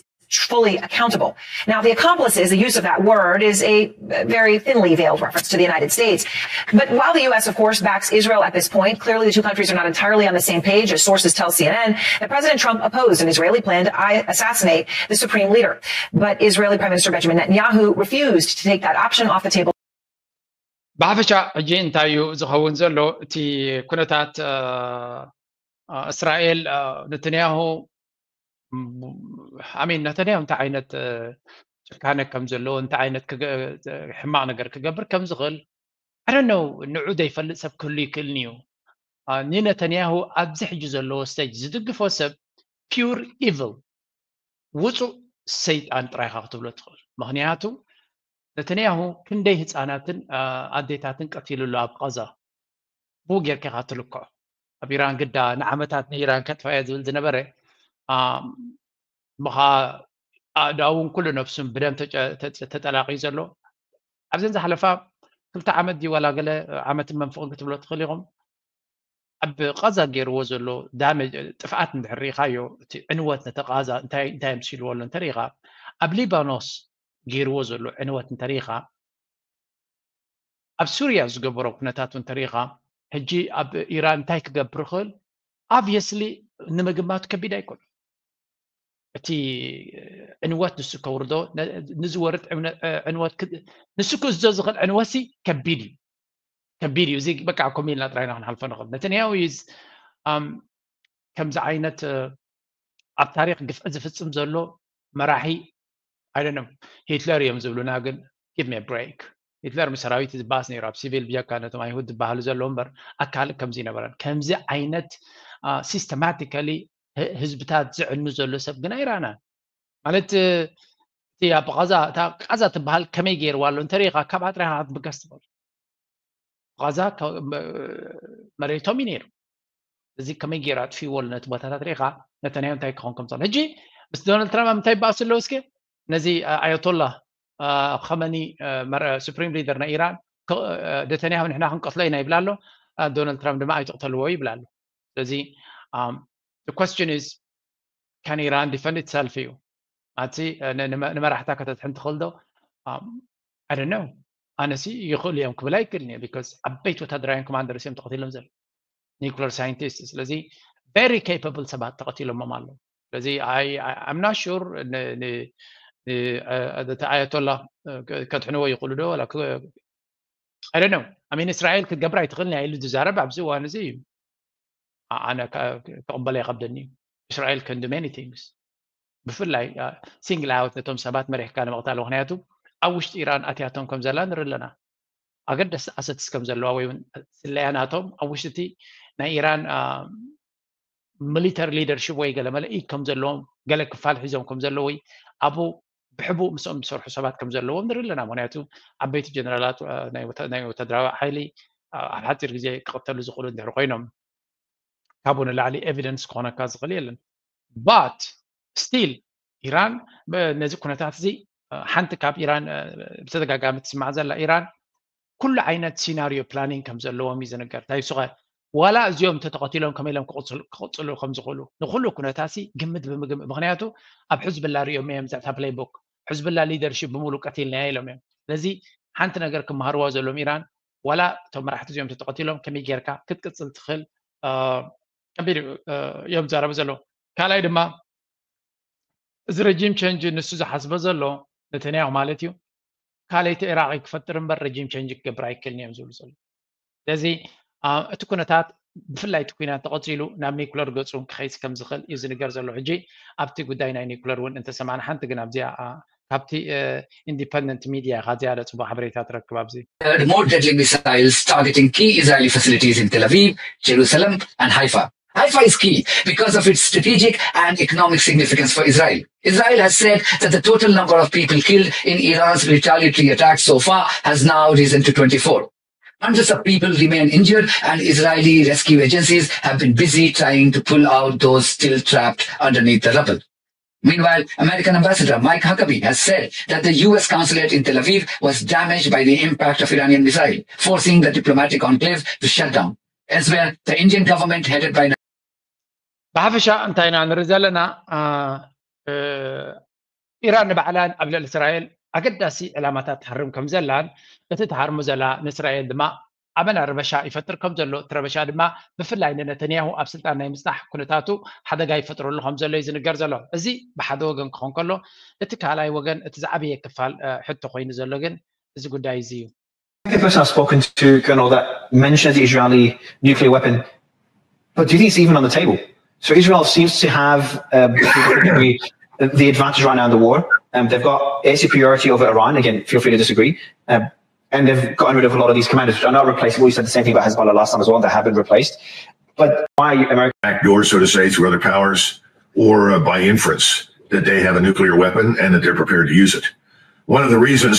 fully accountable. Now, the accomplices, the use of that word is a very thinly veiled reference to the United States. But while the U S, of course, backs Israel at this point, clearly the two countries are not entirely on the same page, as sources tell C N N, that President Trump opposed an Israeli plan to assassinate the supreme leader. But Israeli Prime Minister Benjamin Netanyahu refused to take that option off the table. ብሓፈሻ ሕጂ እንታይ እዩ ዝኸውን ዘሎ? እቲ ኩነታት እስራኤል ነተንያሁ ኣሚን ነተንያሁ እንታይ ዓይነት ጭካነ ከም ዘለዎ እንታይ ዓይነት ሕማቕ ነገር ክገብር ከም ዝኽእል ኣደነው ንዑ ዘይፈልጥ ሰብ ክህሉ ይክእልን እዩ። ንነተንያሁ ኣብዚ ሕጂ ዘለዎ ስቴጅ ዝድግፎ ሰብ pure evil ውፁእ ሰይጣን ጥራይካ ክትብሎ ትኽእል። ምክንያቱ ነተንያሁ ክንደይ ህፃናትን ኣዴታትን ቀቲሉ ኣሎ ኣብ ቃዛ። ብኡ ጌርካ ኢኻ ትልክዖ። ኣብ ኢራን ግዳ ንዓመታት ንኢራን ከጥፋያ ዝብል ዝነበረ ምኻ ኣእዳውን ኩሉ ነብሱን ብደም ተጨ- ተጨ- ተጠላቒ ዘሎ ኣብዘን ዝሓለፋ ክልተ ዓመት ድዩ ዋላ ገለ ዓመትን መንፍቕን ክትብሎ ትኽእል ኢኹም ኣብ ቓዛ ገይርዎ ዘሎ ዳመጅ ጥፍኣት እንድሕር ርኢኻዮ እቲ ዕንወት ነቲ ቓዛ እንታይ እንታይ ምስልዎ ኣሎ እንተሪኢኻ ኣብ ሊባኖስ ገይርዎ ዘሎ ዕንወት እንተሪኢኻ ኣብ ሱርያ ዝገበሮ ኩነታት እውን ተሪኢኻ ሕጂ ኣብ ኢራን እንታይ ክገብር ይኽእል obviously ንምግማት ከቢድ ኣይኮነ እቲ ዕንወት ንሱ ከውርዶ ንዝወርድ ዕንወት ንሱ ክእዝዞ ዝኽእል ዕንወት ሲ ከቢድ እዩ ከቢድ እዩ እዚ በቃ ኮሚልና ጥራይና ክንሓልፎ ንኽእል ነተንያሁ is ከምዚ ዓይነት ኣብ ታሪክ ግፍዒ ዝፍፅም ዘሎ መራሒ ኣይደለም ሂትለር እዮም ዝብሉና ግን give me break ሂትለር ምስ ሰራዊት ዝበኣስ ነይሩ ኣብ ሲቪል ብጀካ ነቶም ኣይሁድ ዝበሃሉ ዘለዉ እምበር ኣካል ከምዚ ይነበረን ከምዚ ዓይነት systematically ህዝብታት ዝዕኑ ዘሎ ሰብ ግን ኣይረኣናን ማለት እቲ ኣብ ቃዛ እታ ቃዛ ትበሃል ከመይ ገይርዋ ኣሎ እንተሪኢኻ ካብ ኣጥሪኻ ክትብገስ ትኽእል ቃዛ መሬቶም እዩ ነይሩ እዚ ከመይ ገይሩ ኣጥፊዎ ኣሎ ነቲ ቦታታት ሪኢኻ ነተንያሁ እንታይ ክኸውን ከም ዘሎ ሕጂ ምስ ዶናልድ ትራምፕ ኣብ ምንታይ ይበኣሱ ኣለዉ እስከ ነዚ ኣያቶላ ኸመኒ ሱፕሪም ሊደር ናይ ኢራን ነተንያሁ ንሕና ክንቀትሎ ኢና ይብላ ኣሎ ዶናልድ ትራምፕ ድማ ኣይትቕተልዎ ይብላ ኣሎ ስለዚ question is can Iran defend itself እዩ ኣቲ ንመራሕታ ከተድሕን ትኽእል ዶ I don't know ኣነሲ ይኽእሉ እዮም ክብል ኣይክእልን እየ because ዓበይቲ ወታደራውያን ኮማንደርስ እዮም ተቐቲሎም ዘሎ nuclear scientist ስለዚ very capable ሰባት ተቐቲሎሞም ኣለዉ ስለዚ I'm not sure እቲ ኣያቶላ ከድሕንዎ ይኽእሉ ዶ I don't know I mean እስራኤል ክትገብር ኣይትኽእልን እያ ኢሉ ዝዛረብ ኣብዚ እዋን እዚ እዩ ኣነ ክቕበሎ ይኸብደኒ እዩ እስራኤል can do many things ብፍላይ single out ነቶም ሰባት መሪሕካ ንምቕታል ምክንያቱ ኣብ ውሽጢ ኢራን ኣትያቶም ከም ዘላ ንርኢ ኣለና ኣገደስቲ assets ከም ዘለዋ ወይ እውን ስለያ ናቶም ኣብ ውሽጢ እቲ ናይ ኢራን military leadership ወይ ገለ መለ ኢድ ከም ዘለዎም ገለ ክፋል ሒዞም ከም ዘለዉ ወይ ኣብኡ ብሕቡእ ምስኦም ዝሰርሑ ሰባት ከም ዘለዎም ንርኢ ኣለና ምክንያቱ ዓበይቲ ጀነራላት ናይ ወታደራዊ ሓይሊ ኣብ ሓፂር ግዜ ክቕተሉ ዝኽእሉ እንድሕር ኮይኖም ካብኡ ንላዕሊ evidence ክኾነካ ዝኽእል የለን but still ኢራን ነዚ ኩነታት እዚ ሓንቲ ካብ ኢራን ብተደጋጋሚ ትስማዕ ዘላ ኢራን ኩሉ ዓይነት scenario planning ከም ዘለዎም እዩ ዝንገር እንታይ ሱኸ ዋላ እዚኦም እንተተቐቲሎም ከመይ ኢሎም ክቕፅሉ ከም ዝኽእሉ ንኩሉ ኩነታሲ ግምት ብምግምት ምክንያቱ ኣብ ሕዝብላ ሪኦም እዮም ዘዕታ playbook ሕዝብላ leadership ብምሉ ቀቲልናዮ ኢሎም እዮም ስለዚ ሓንቲ ነገር ክመሃርዋ ዘሎም ኢራን ዋላ እቶም መራሕቲ እዚኦም ተተቐቲሎም ከመይ ጌርካ ክትቅፅል ትኽእል ከቢድ እዮም ዛረቡ ዘለዉ ካልኣይ ድማ እዚ regime change ንሱ ዝሓስቦ ዘሎ ነተንያሁ ማለት እዩ ካልኣይቲ ኢራቅ ክፈጥር እምበር regime change ክገብር ኣይክእልን እዮም ዝብሉ ዘለዉ ስለዚ እቲ ኩነታት ብፍላይ እቲ ኩናት ተቐፂሉ ናብ ኒኩለር ገፁ ክኸይስ ከም ዝኽእል እዩ ዝንገር ዘሎ ሕጂ ኣብቲ ጉዳይ ናይ ኒኩለር እውን እንተሰማዕና ሓንቲ ግን ኣብዚኣ ካብቲ independent media ኢኻ ዝያዳ ፅቡቅ ሓበሬታ ትረክብ ኣብዚ more deadly missiles targeting key Israeli facilities in Tel Aviv, Jerusalem, and Haifa. Haifa is key because of its strategic and economic significance for Israel. Israel has said that the total number of people killed in Iran's retaliatory attack so far has now risen to twenty-four. Hundreds of people remain injured, and Israeli rescue agencies have been busy trying to pull out those still trapped underneath the rubble. Meanwhile, American Ambassador Mike Huckabee has said that the U S consulate in Tel Aviv was damaged by the impact of Iranian missile, forcing the diplomatic enclave to shut down. Elsewhere, the Indian government, headed by ብሓፈሻ እንታይ ኢና ንርኢ ዘለና ኢራን ንባዕላን ኣብ ልዕሊ እስራኤል ኣገዳሲ ዕላማታት ትሃርም ከም ዘላን እቲ ትሃርሙ ዘላ ንእስራኤል ድማ ኣበና ረበሻ ይፈጥር ከም ዘሎ እቲ ረበሻ ድማ ብፍላይ ንነተንያሁ ኣብ ስልጣን ናይ ምፅናሕ ኩነታቱ ሓደጋ ይፈጥረሉ ከም ዘሎ እዩ ዝንገር ዘሎ እዚ ብሓደ ወገን ክኾን ከሎ እቲ ካልኣይ ወገን እቲ ዝዓበየ ክፋል ሕቶ ኮይኑ ዘሎ ግን እዚ ጉዳይ እዚ እዩ The person I've spoken to, Colonel, that mentioned the Israeli nuclear weapon, but do you think it's even on the table? So Israel seems to have um, the advantage right now in the war. Um, they've got air superiority over Iran. Again, feel free to disagree. Um, and they've gotten rid of a lot of these commanders, which are not replaceable. You said the same thing about Hezbollah last time as well. They have been replaced. But why America? Backdoor, so to say, through other powers or uh, by inference that they have a nuclear weapon and that they're prepared to use it. One of the reasons,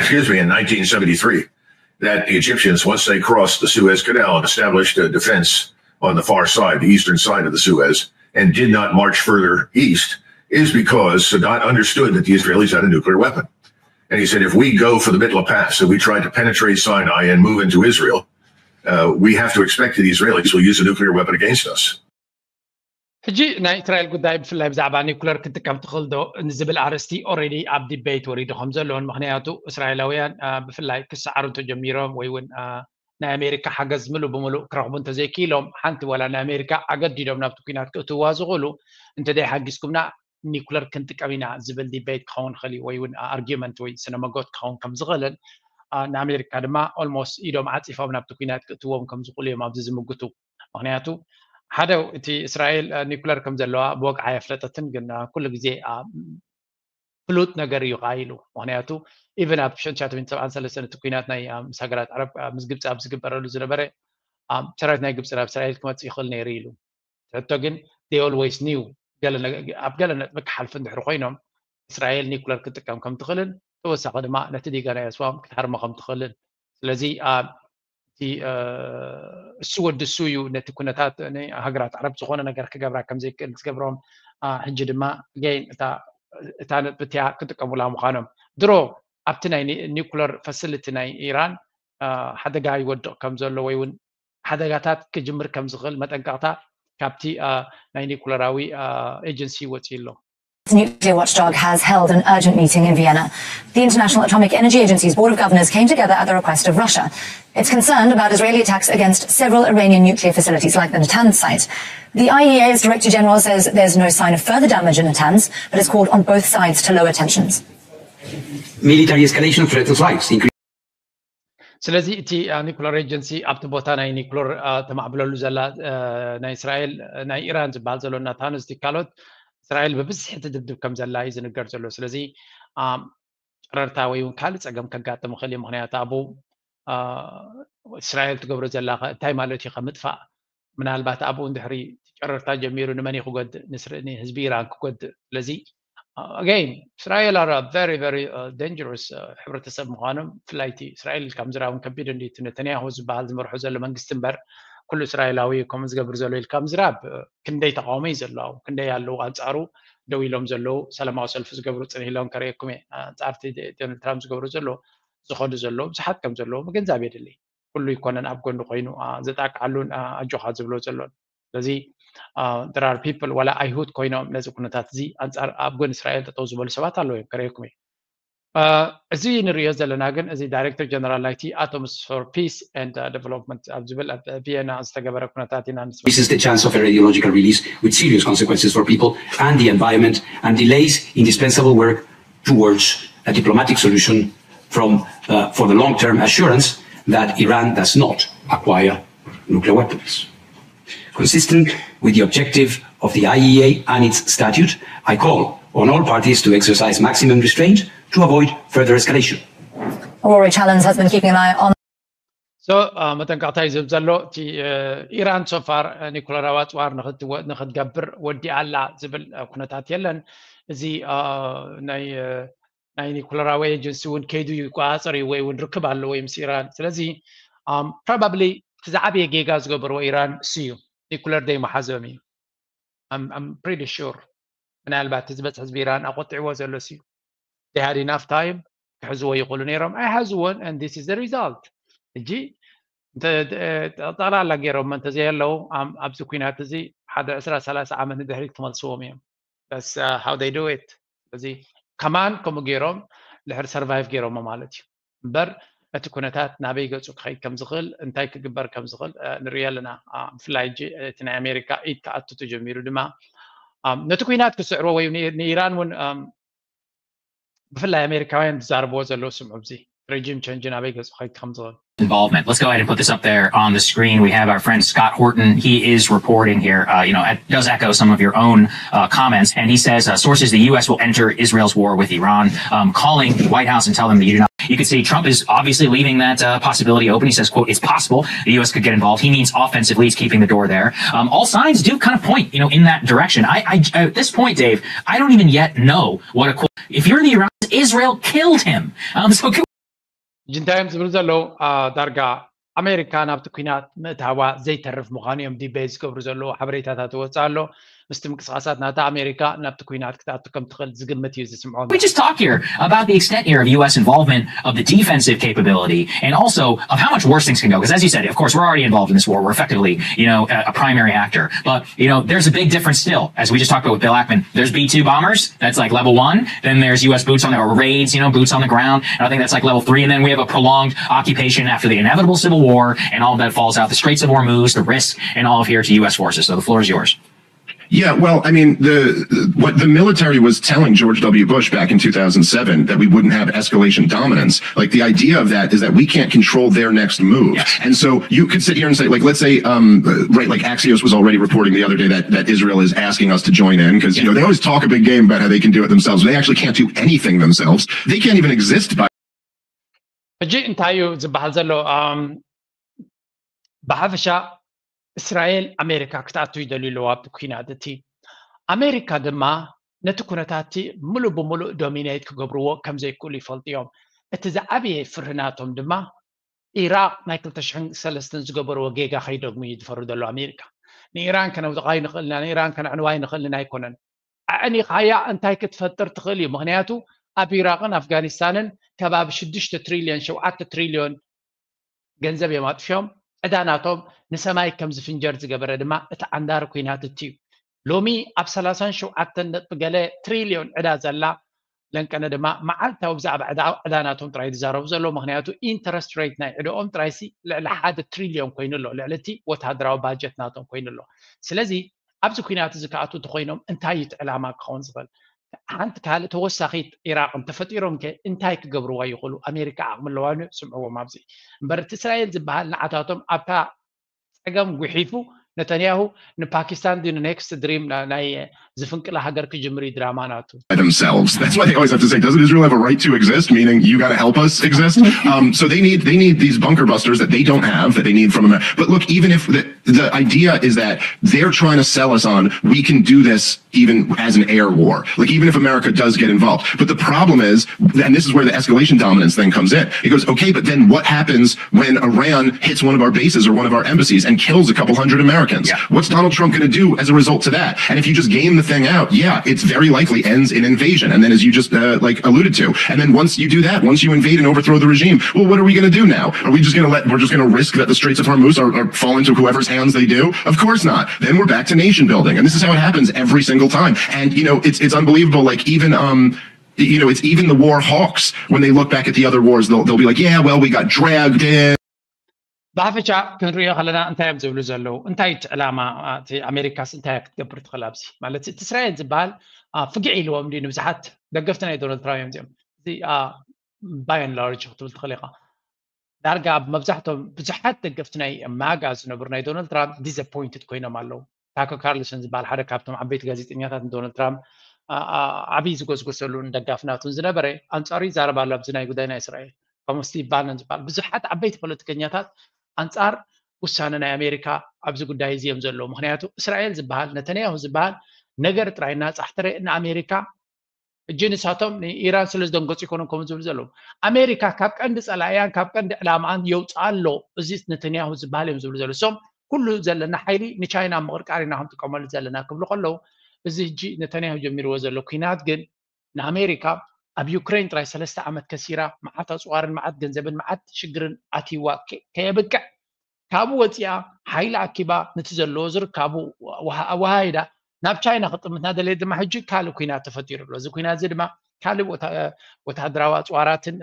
excuse me, in nineteen seventy-three, that the Egyptians, once they crossed the Suez Canal and established a defense on the far side, the eastern side of the Suez, and did not march further east, is because Sadat understood that the Israelis had a nuclear weapon. And he said, if we go for the Mitla Pass and we try to penetrate Sinai and move into Israel, uh, we have to expect the Israelis will use a nuclear weapon against us. ሕጂ ናይ እስራኤል ጉዳይ ብፍላይ ብዛዕባ ኒኩለር ክትጥቀም ትኽእል ዶ ንዝብል ኣርእስቲ already ኣብ debate ወሪዱ ከም ዘለዎን ምክንያቱ እስራኤላውያን ብፍላይ ክሰዓሩ እንተጀሚሮም ወይ እውን ናይ ኣሜሪካ ሓገዝ ምሉእ ብምሉእ ክረኽቡ እንተዘይክኢሎም ሓንቲ ዋላ ናይ ኣሜሪካ ኣገዲዶም ናብቲ ኩናት ክእትውዋ ዝኽእሉ እንተደይ ሓጊዝኩምና ኒኩለር ክንጥቀም ኢና ዝብል debate ክኸውን ይኽእል እዩ ወይ እውን argument ወይ ስነ መጎት ክኸውን ከም ዝኽእልን ንኣሜሪካ ድማ almost ኢዶም ዓፂፎም ናብቲ ኩናት ክእትዎም ከም ዝኽእሉ እዮም ኣብዚ ዝምግቱ ምክንያቱ ሓደ እቲ እስራኤል ኒኩለር ከም ዘለዋ ብወግዓ የፍለጠትን ግን ኩሉ ግዜ ፍሉጥ ነገር እዩ ከዓ ኢሉ ምክንያቱ even ኣብ ሸንሻት ሰብዓን ሰለስተን እቲ ኩናት ናይ ምስ ሃገራት ዓረብ ምስ ግብፂ ኣብ ዝግበረሉ ዝነበረ ሰራዊት ናይ ግብፂ ናብ እስራኤል ክመፅእ ይኽእል ነይሩ ኢሉ ሕቶ ግን they always knew ኣብ ገለ ነጥቢ ክሓልፉ እንድሕር ኮይኖም እስራኤል ኒኩለር ክትጥቀም ከም ትኽእልን ተወሳኺ ድማ ነቲ ዲጋ ናይ ኣስዋም ክትሃርሞ ከም ትኽእልን ስለዚ እቲ እሱ ወዲ እሱ እዩ ነቲ ኩነታት ሃገራት ዓረብ ዝኾነ ነገር ክገብራ ከም ዘይክእል ዝገብሮም ሕጂ ድማ ገይን እታ ነጥብትያ ክጥቀሙላ ምዃኖም ድሮ ኣብቲ ናይ ኒኩለር facility ናይ ኢራን ሓደጋ ይወድቕ ከም ዘሎ ወይ እውን ሓደጋታት ክጅምር ከም ዝኽእል መጠንቀቕታ ካብቲ ናይ ኒኩለራዊ ኤጀንሲ ወፂኡ ኣሎ Nuclear watchdog has held an urgent meeting in Vienna. The International Atomic Energy Agency's Board of Governors came together at the request of Russia. It's concerned about Israeli attacks against several Iranian nuclear facilities, like the Natanz site. The IEA's Director General says there's no sign of further damage in Natanz, but has called on both sides to lower tensions. Military escalation threatens lives. ስለዚ እቲ ኒኩለር ኤጀንሲ ኣብቲ ቦታ ናይ ኒኩለር ተማዕብለሉ ዘላ ናይ እስራኤል ናይ ኢራን ዝበሃል ዘሎ ናታንዝ ካልኦት እስራኤል ብብዝሒ ትድብድብ ከም ዘላ እዩ ዝንገር ዘሎ ስለዚ ጨረርታ ወይ እውን ካልእ ፀገም ከጋጥም ይኽእል እዩ ምክንያቱ ኣብኡ እስራኤል ትገብሮ ዘላ እንታይ ማለት እዩ ከምጥፋእ ምናልባት ኣብኡ እንድሕሪ ጨረርታ ጀሚሩ ንመን ክጎድእ ንህዝቢ ኢራን ክጎድእ ስለዚ again እስራኤል are very very dangerous ሕብረተሰብ ምዃኖም ብፍላይ እቲ እስራኤል ኢልካ ምዝራብ ከቢድ እንዲ እቲ ነተንያሁ ዝበሃል ዝመርሖ ዘሎ መንግስቲ እምበር ኩሉ እስራኤላዊ ከምኡ ዝገብር ዘሎ ኢልካ ምዝራብ ክንደይ ተቃውሞ እዩ ዘለዉ ክንደይ ኣለዉ ኣንፃሩ ደው ኢሎም ዘለዉ ሰላማዊ ሰልፊ ዝገብሩ ፅንህ ኢሎም ከርእየኩም እየ ኣንፃርቲ ዶናልድ ትራምፕ ዝገብሩ ዘለዉ ዝኸዱ ዘለዉ ብዙሓት ከም ዘለዉ ምግንዛብ የድሊ ኩሉ ይኮነን ኣብ ጎኒ ኮይኑ ዘጣቅዓሉን ኣጆኻ ዝብሎ ዘሎን ስለዚ there are people ዋላ ኣይሁድ ኮይኖም ነዚ ኩነታት እዚ ኣንፃር ኣብ ጎኒ እስራኤል ጠጠው ዝበሉ ሰባት ኣለዉ እዮም ከርእየኩም እዩ እዚ ንሪኦ ዘለና ግን እዚ director general ናይቲ Atoms for Peace and Development ኣብ ዝብል ኣብ ቪየና ዝተገበረ ኩነታት ኢና This is the chance of a radiological release with serious consequences for people and the environment and delays indispensable work towards a diplomatic solution from, uh, for the long-term assurance that Iran does not acquire nuclear weapons. Consistent with the objective of the I E A and its statute, I call on all parties to exercise maximum restraint to avoid further escalation. Rory Challens has been keeping an eye on so መጠንቀቕታ እዩ ዝብል ዘሎ እቲ ኢራን so far ኒኩለራዊ ኣፅዋር ንክትገብር ወዲኣ ኣላ ዝብል ኩነታት የለን እዚ ናይ ናይ ኒኩለራዊ ኤጀንሲ እውን ከይዱ ይቆፃፀር እዩ ወይ እውን ርክብ ኣለዎ ምስ ኢራን ስለዚ probably እቲ ዝዓበየ ጌጋ ዝገበርዎ ኢራን እሱ እዩ ኒኩለር ደይ መሓዞም እዩ I'm pretty sure ምናልባት ዝበፅሕ ህዝቢ ኢራን ኣቆጢዕዎ ዘሎ ሲ they had enough time ክሕዝዎ ይኽእሉ ነይሮም ኣይሓዝዎን and this is the result ሕጂ ጠቕላላ ገይሮም እንተዘየለዉ ኣብዚ ኩናት እዚ ሓደ ዕስራ ሰላሳ ዓመት ንድሕሪት ክመልስዎም እዮም that's uh, how they do it ስለዚ ከማን ከምኡ ገይሮም ድሕሪ survive ገይሮሞ ማለት እዩ እምበር እቲ ኩነታት ናበይ ገፁ ክኸይድ ከም ዝኽእል እንታይ ክግበር ከም ዝኽእል ንሪኢ ኣለና ብፍላይ ሕጂ እቲ ናይ ኣሜሪካ ኢድ ክኣቱ ተጀሚሩ ድማ ነቲ ኩናት ክስዕርዎ ወይ ንኢራን እውን ብፍላይ ኣሜሪካውያን ዝዛረብዎ ዘለዉ ስምዑ እዚ regime change ናበይ ገፁ ክኸይድ ከም ዝኽእል involvement. Let's go ahead and put this up there on the screen. We have our friend Scott Horton. He is reporting here. Uh, you know, it does echo some of your own uh, comments. And he says uh, sources the U S will enter Israel's war with Iran, um, calling the White House and tell them that you do not. You could see Trump is obviously leaving that uh, possibility open. He says, "quote It's possible the U S could get involved." He means offensively. He's keeping the door there. Um, all signs do kind of point, you know, in that direction. I, I, at this point, Dave, I don't even yet know what a quote. If you're the Iran, Israel killed him. Um, so. እንታይ እዮም ዝብሉ ዘለዉ ዳርጋ ኣሜሪካ ናብቲ ኩናት ምእታዋ ዘይተርፍ ምዃኑ እዮም ዲበይ ዝገብሩ ዘለዉ ሓበሬታታት ይወፅእ ኣሎ። ምስቲ ምንቅስቃሳት ናታ ኣሜሪካ ናብቲ ኩናት ክትኣቱ ከም ትኽእል ዝግምት እዩ ዝስምዖ። We just talk here about the extent here of U S involvement of the defensive capability and also of how much worse things can go. Because as you said, of course, we're already involved in this war. We're effectively, you know, a, a primary actor. But, you know, there's a big difference still. As we just talked about with Bill Ackman, there's B two bombers. That's like level one. Then there's U S boots on the, or raids, you know, boots on the ground. And I think that's like level three. And then we have a prolonged occupation after the inevitable civil war, and all of that falls out. The Straits of Hormuz, the risk, and all of here to U S forces. So the floor is yours. Yeah, well, I mean, the what the military was telling George W. Bush back in two thousand seven that we wouldn't have escalation dominance. Like the idea of that is that we can't control their next move. Yes. And so you could sit here and say, like, let's say, um, right, like Axios was already reporting the other day that that Israel is asking us to join in because you know they always talk a big game about how they can do it themselves. They actually can't do anything themselves. They can't even exist by ሕጂ እንታይ እዩ ዝበሃል ዘሎ? ብሓፈሻ እስራኤል ኣሜሪካ ክትኣቱ ይደልዩ ኣለዉ ኣብቲ ኩናት እቲ። ኣሜሪካ ድማ ነቲ ኩነታት እቲ ምሉእ ብምሉእ ዶሚኔት ክገብርዎ ከም ዘይክእሉ ይፈልጡ እዮም። እቲ ዝዓበየ ፍርህናቶም ድማ ኢራቅ ናይ ክልተ ሽሕን ሰለስተን ዝገበርዎ ጌጋ ከይደግሙ እዩ ዝፈሩ ዘሎ ኣሜሪካ። ንኢራን ከነውድቓ ይንኽእልና፣ ንኢራን ከነዕንዋ ይንኽእልና ኣይኮነን። ኣዕኒኻያ እንታይ ክትፈጥር ትኽእል እዩ? ምኽንያቱ ኣብ ኢራቅን ኣፍጋኒስታንን ከባቢ ሽዱሽተ ትሪልዮን ሸውዓተ ትሪልዮን ገንዘብ እዮም ኣጥፊኦም። ዕዳ ናቶም ንሰማይ ከም ዝፍንጀር ዝገበረ ድማ እቲ ዓንዳሪ ኩናት እቲ እዩ። ሎሚ ኣብ ሰላሳን ሸውዓተን ነጥቢ ገለ ትሪልዮን ዕዳ ዘላ ለንቀነ ድማ መዓልታዊ ብዛዕባ ዕዳ ዕዳ ናቶም ጥራይ ዝዛረቡ ዘለዉ። ምኽንያቱ ኢንተረስት ሬት ናይ ዕዳኦም ጥራይሲ ልዕሊ ሓደ ትሪልዮን ኮይኑ ኣሎ፣ ልዕሊ እቲ ወታደራዊ ባጀት ናቶም ኮይኑ ኣሎ። ስለዚ ኣብዚ ኩናት እዚ ክኣትዉ እንተኾይኖም እንታይ እዩ እቲ ዕላማ ክኸውን ዝኽእል? ሓንቲ ካልእ ተወሳኺት ኢራቅ እንተፈጢሮም ከ እንታይ ክገብርዋ ይኽእሉ? ኣሜሪካ ዓቕሚ ኣለዋ ዶ? ስምዕዎም ኣብዚ። እምበር እቲ እስራኤል ዝበሃል ንዓታቶም ኣብታ ጸገም ጉሒፉ ነተንያሁ ንፓኪስታን ድዩ ንኔክስት ድሪም ናይ ዝፍንቅላ ሃገር ክጅምር እዩ ድራማ ናቱ። Themselves. That's why they always have to say, "Doesn't Israel have a right to exist?" Meaning you got to help us exist. Um, so they need they need these bunker busters that they don't have that they need from America. But look, even if the the idea is that they're trying to sell us on we can do this even as an air war, like even if America does get involved. But the problem is, and this is where the escalation dominance thing comes in. It goes, okay, but then what happens when Iran hits one of our bases or one of our embassies and kills a couple hundred Americans? Yeah. What's Donald Trump going to do as a result to that? And if you just game the thing out, yeah, it's very likely ends in invasion. And then, as you just uh, like alluded to, and then once you do that, once you invade and overthrow the regime, well, what are we going to do now? Are we just going to let? We're just going to risk that the Straits of Hormuz are, are fall into whoever's hands they do? Of course not. Then we're back to nation building, and this is how it happens every single time. And you know, it's it's unbelievable. Like even um, you know, it's even the war hawks, when they look back at the other wars, they'll, they'll be like, yeah, well, we got dragged in. ብሓፈሻ ክንሪኦ ከለና እንታይ እዮም ዝብሉ ዘለዉ? እንታይ እቲ ዕላማ? እቲ ኣሜሪካስ እንታይ ክትገብር ትኽእል ኣብዚ? ማለት እቲ እስራኤል ዝበሃል ፍግዕ ኢልዎም ድዩ ንብዙሓት ደገፍቲ ናይ ዶናልድ ትራምፕ እዮም እዚኦም። እዚ ባይ ን ላርጅ ክትብል ትኽእል ኢኻ። ዳርጋ ኣብ መብዛሕቶም ብዙሓት ደገፍቲ ናይ ማጋ ዝነብሩ ናይ ዶናልድ ትራምፕ ዲስኣፖይንትድ ኮይኖም ኣለዉ። ታከር ካርልሰን ዝበሃል ሓደ ካብቶም ዓበይቲ ጋዜጠኛታት ንዶናልድ ትራምፕ ዓብዪ ዝጎስጎሰሉን ደጋፊ ናቱን ዝነበረ ኣንጻሩ ይዛረብ ኣሎ ኣብዚ ናይ ጉዳይ ናይ እስራኤል። ከምኡ ስቲቭ ባነን ዝበሃል ብዙሓት ዓበይቲ ፖለቲከኛታት ኣንጻር ውሳነ ናይ ኣሜሪካ ኣብዚ ጉዳይ እዚ እዮም ዘለዉ። ምኽንያቱ እስራኤል ዝበሃል ነተንያሁ ዝበሃል ነገር ጥራይ እናጻሕተረ ንኣሜሪካ ሕጂ ንሳቶም ንኢራን ስለ ዝደንገጹ ይኮኑ ከምኡ ዝብሉ ዘለዉ። ኣሜሪካ ካብ ቀንዲ ጸላእያን ካብ ቀንዲ ዕላማኣን የውፅኣ ኣሎ እዚ ነተንያሁ ዝበሃል እዮም ዝብሉ ዘለዉ። እሶም ኩሉ ዘለና ሓይሊ ንቻይና ምቕርቃር ኢና ክንጥቀመሉ ዘለና ክብሉ ከለዉ እዚ ሕጂ ነተንያሁ ጀሚርዎ ዘሎ ኩናት ግን ንኣሜሪካ ኣብ ዩክሬን ጥራይ ሰለስተ ዓመት ከሲራ መዓት ኣፅዋርን መዓት ገንዘብን መዓት ሽግርን ኣትይዋ ከየብቅዕ ካብኡ ወፂኣ ሓይሊ ኣኪባ ነቲ ዘለዎ ዝርካቡ ኣወሃሂዳ ናብ ቻይና ክጥምት እናደለየት ድማ ሕጂ ካልእ ኩናት ተፈጢሩ ኣሎ። እዚ ኩናት እዚ ድማ ካልእ ወታደራዊ ኣፅዋራትን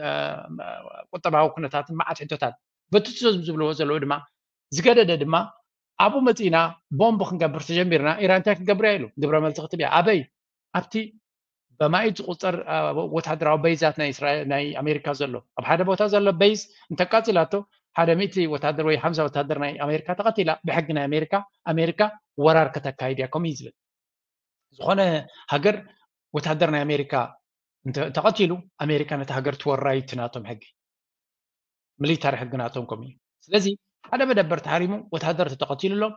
ቁጠባዊ ኩነታትን መዓት ሕቶታት በቲ ዝብልዎ ዘለዉ ድማ ዝገደደ ድማ ኣብኡ መፂእና ቦምብ ክንገብር ተጀሚርና ኢራን እንታይ ክትገብር እያ ኢሉ ግብረ መልሲ ክትብ እያ። ኣበይ ኣብቲ በማኢት ዝቁፀር ወታደራዊ በይዛት ናይ ኣሜሪካ ዘሎ ኣብ ሓደ ቦታ ዘሎ በይዝ እንተቃፂላቶ ሓደ ሚእቲ ወታደር ወይ ሓምሳ ወታደር ናይ ኣሜሪካ ተቐቲላ ብሕጊ ናይ ኣሜሪካ ኣሜሪካ ወራር ከተካይድ እያ ከምኡ እዩ ዝብል። ዝኾነ ሃገር ወታደር ናይ ኣሜሪካ ተቐቲሉ ኣሜሪካ ነቲ ሃገር ትወራ እዩ እቲ ናቶም ሕጊ። ሚሊታሪ ሕጊ ናቶም ከምኡ እዩ። ስለዚ ሓደ መደበር ተሃሪሙ ወታደር ተተቐቲሉሎም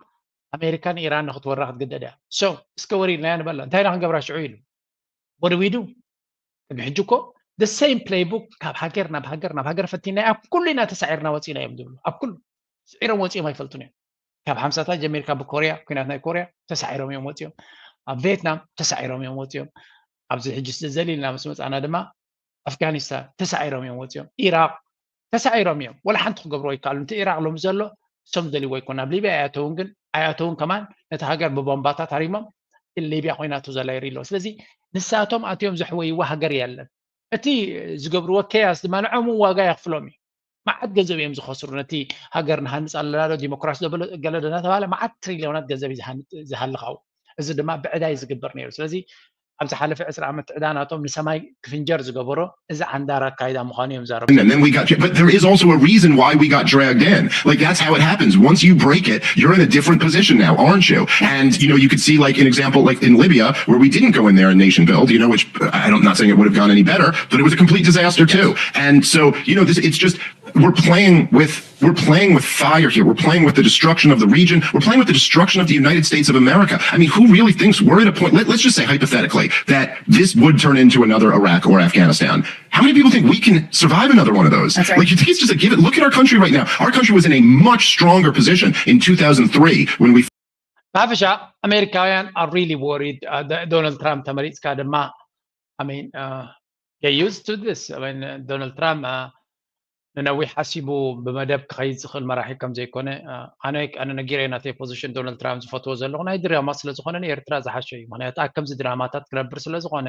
ኣሜሪካ ንኢራን ንክትወራ ክትግደድ እያ። So እስከ ወሪድናያ ንበላ እንታይ ኢና ክንገብራ ሽዑ ኢሉ ወደዊዱ ቅድሚ ሕጂ እኮ the same playbook ካብ ሃገር ናብ ሃገር ናብ ሃገር ፈቲናያ ኣብ ኩሉ ኢና ተሳዒርና ወፂና እዮም ዝብሉ ኣብ ኩሉ ስዒሮም ወፂኦም ኣይፈልጡን እዮም። ካብ ሓምሳታት ጀሚርካ ብኮርያ፣ ኩናት ናይ ኮርያ ተሳዒሮም እዮም ወፂኦም። ኣብ ቪየትናም ተሳዒሮም እዮም ወፂኦም። ኣብዚ ሕጂ ዘሊልና ምስ መፃና ድማ ኣፍጋኒስታን ተሳዒሮም እዮም ወፂኦም። ኢራቅ ተሳዒሮም እዮም። ወላ ሓንቲ ክገብሩ ኣይከኣሉ። እቲ ኢራቅ ሎሚ ዘሎ እሶም ዝደልይዎ ኣይኮን። ናብ ሊብያ ኣይኣተውን፣ ግን ኣይኣተውን ከማን ነቲ ሃገር ብቦምባታት ሃሪሞም ሊብያ ኮይናቶ ዘላ ይርኢ ኣለዎ። ስለዚ ንሳቶም ኣትዮም ዘሕወይዋ ሃገር የለን። እቲ ዝገብርዎ ኬያስ ድማ ንዖም ዋጋ የኽፍሎም እዩ። መዓት ገንዘብ እዮም ዝኸስሩ። ነቲ ሃገር ንሃንፅ ኣለና ዶ ዲሞክራሲ ዶ በሎ ገለ ዶ እናተባሃለ መዓት ትሪልዮናት ገንዘብ እዩ ዝሃልኻው። እዚ ድማ ብዕዳይ ዝግበር ነይሩ። ስለዚ ኣብ ዝሓለፈ ዕስራ ዓመት ዕዳ ናቶም ንሰማይ ክፍንጀር ዝገበሮ እዚ ዓንዳር ኣካይዳ ምዃኑ እዮም ዛረቡ። And then we got, but there is also a reason why we got dragged in. Like, that's how it happens. Once you break it, you're in a different position now, aren't you? And, you know, you could see, like, an example, like, in Libya, where we didn't go in there and nation build, you know, which I'm not saying it would have gone any better, but it was a complete disaster, too. And so, you know, this, it's just, we're playing with we're playing with fire here. We're playing with the destruction of the region. We're playing with the destruction of the United States of America. I mean, who really thinks we're at a point, let, us just say hypothetically, that this would turn into another Iraq or Afghanistan? How many people think we can survive another one of those? That's right. Like, you think it's just a given? Look at our country right now. Our country was in a much stronger position in two thousand three when we. ብሓፈሻ ኣሜሪካውያን are really worried. ዶናልድ ትራምፕ ተመሪፅካ ድማ I mean, uh, get used to this. I mean, ዶናልድ ትራምፕ ንነዊሕ ሓሲቡ ብመደብ ክኸይድ ዝኽእል መራሒ ከም ዘይኮነ ኣነ ኣነ ነጊረ ናተይ ፖዚሽን። ዶናልድ ትራምፕ ዝፈትዎ ዘለኹ ናይ ድራማ ስለ ዝኾነ ንኤርትራ ዝሓሸ እዩ። ምክንያቱ ኣብ ከምዚ ድራማታት ክነብር ስለ ዝኾነ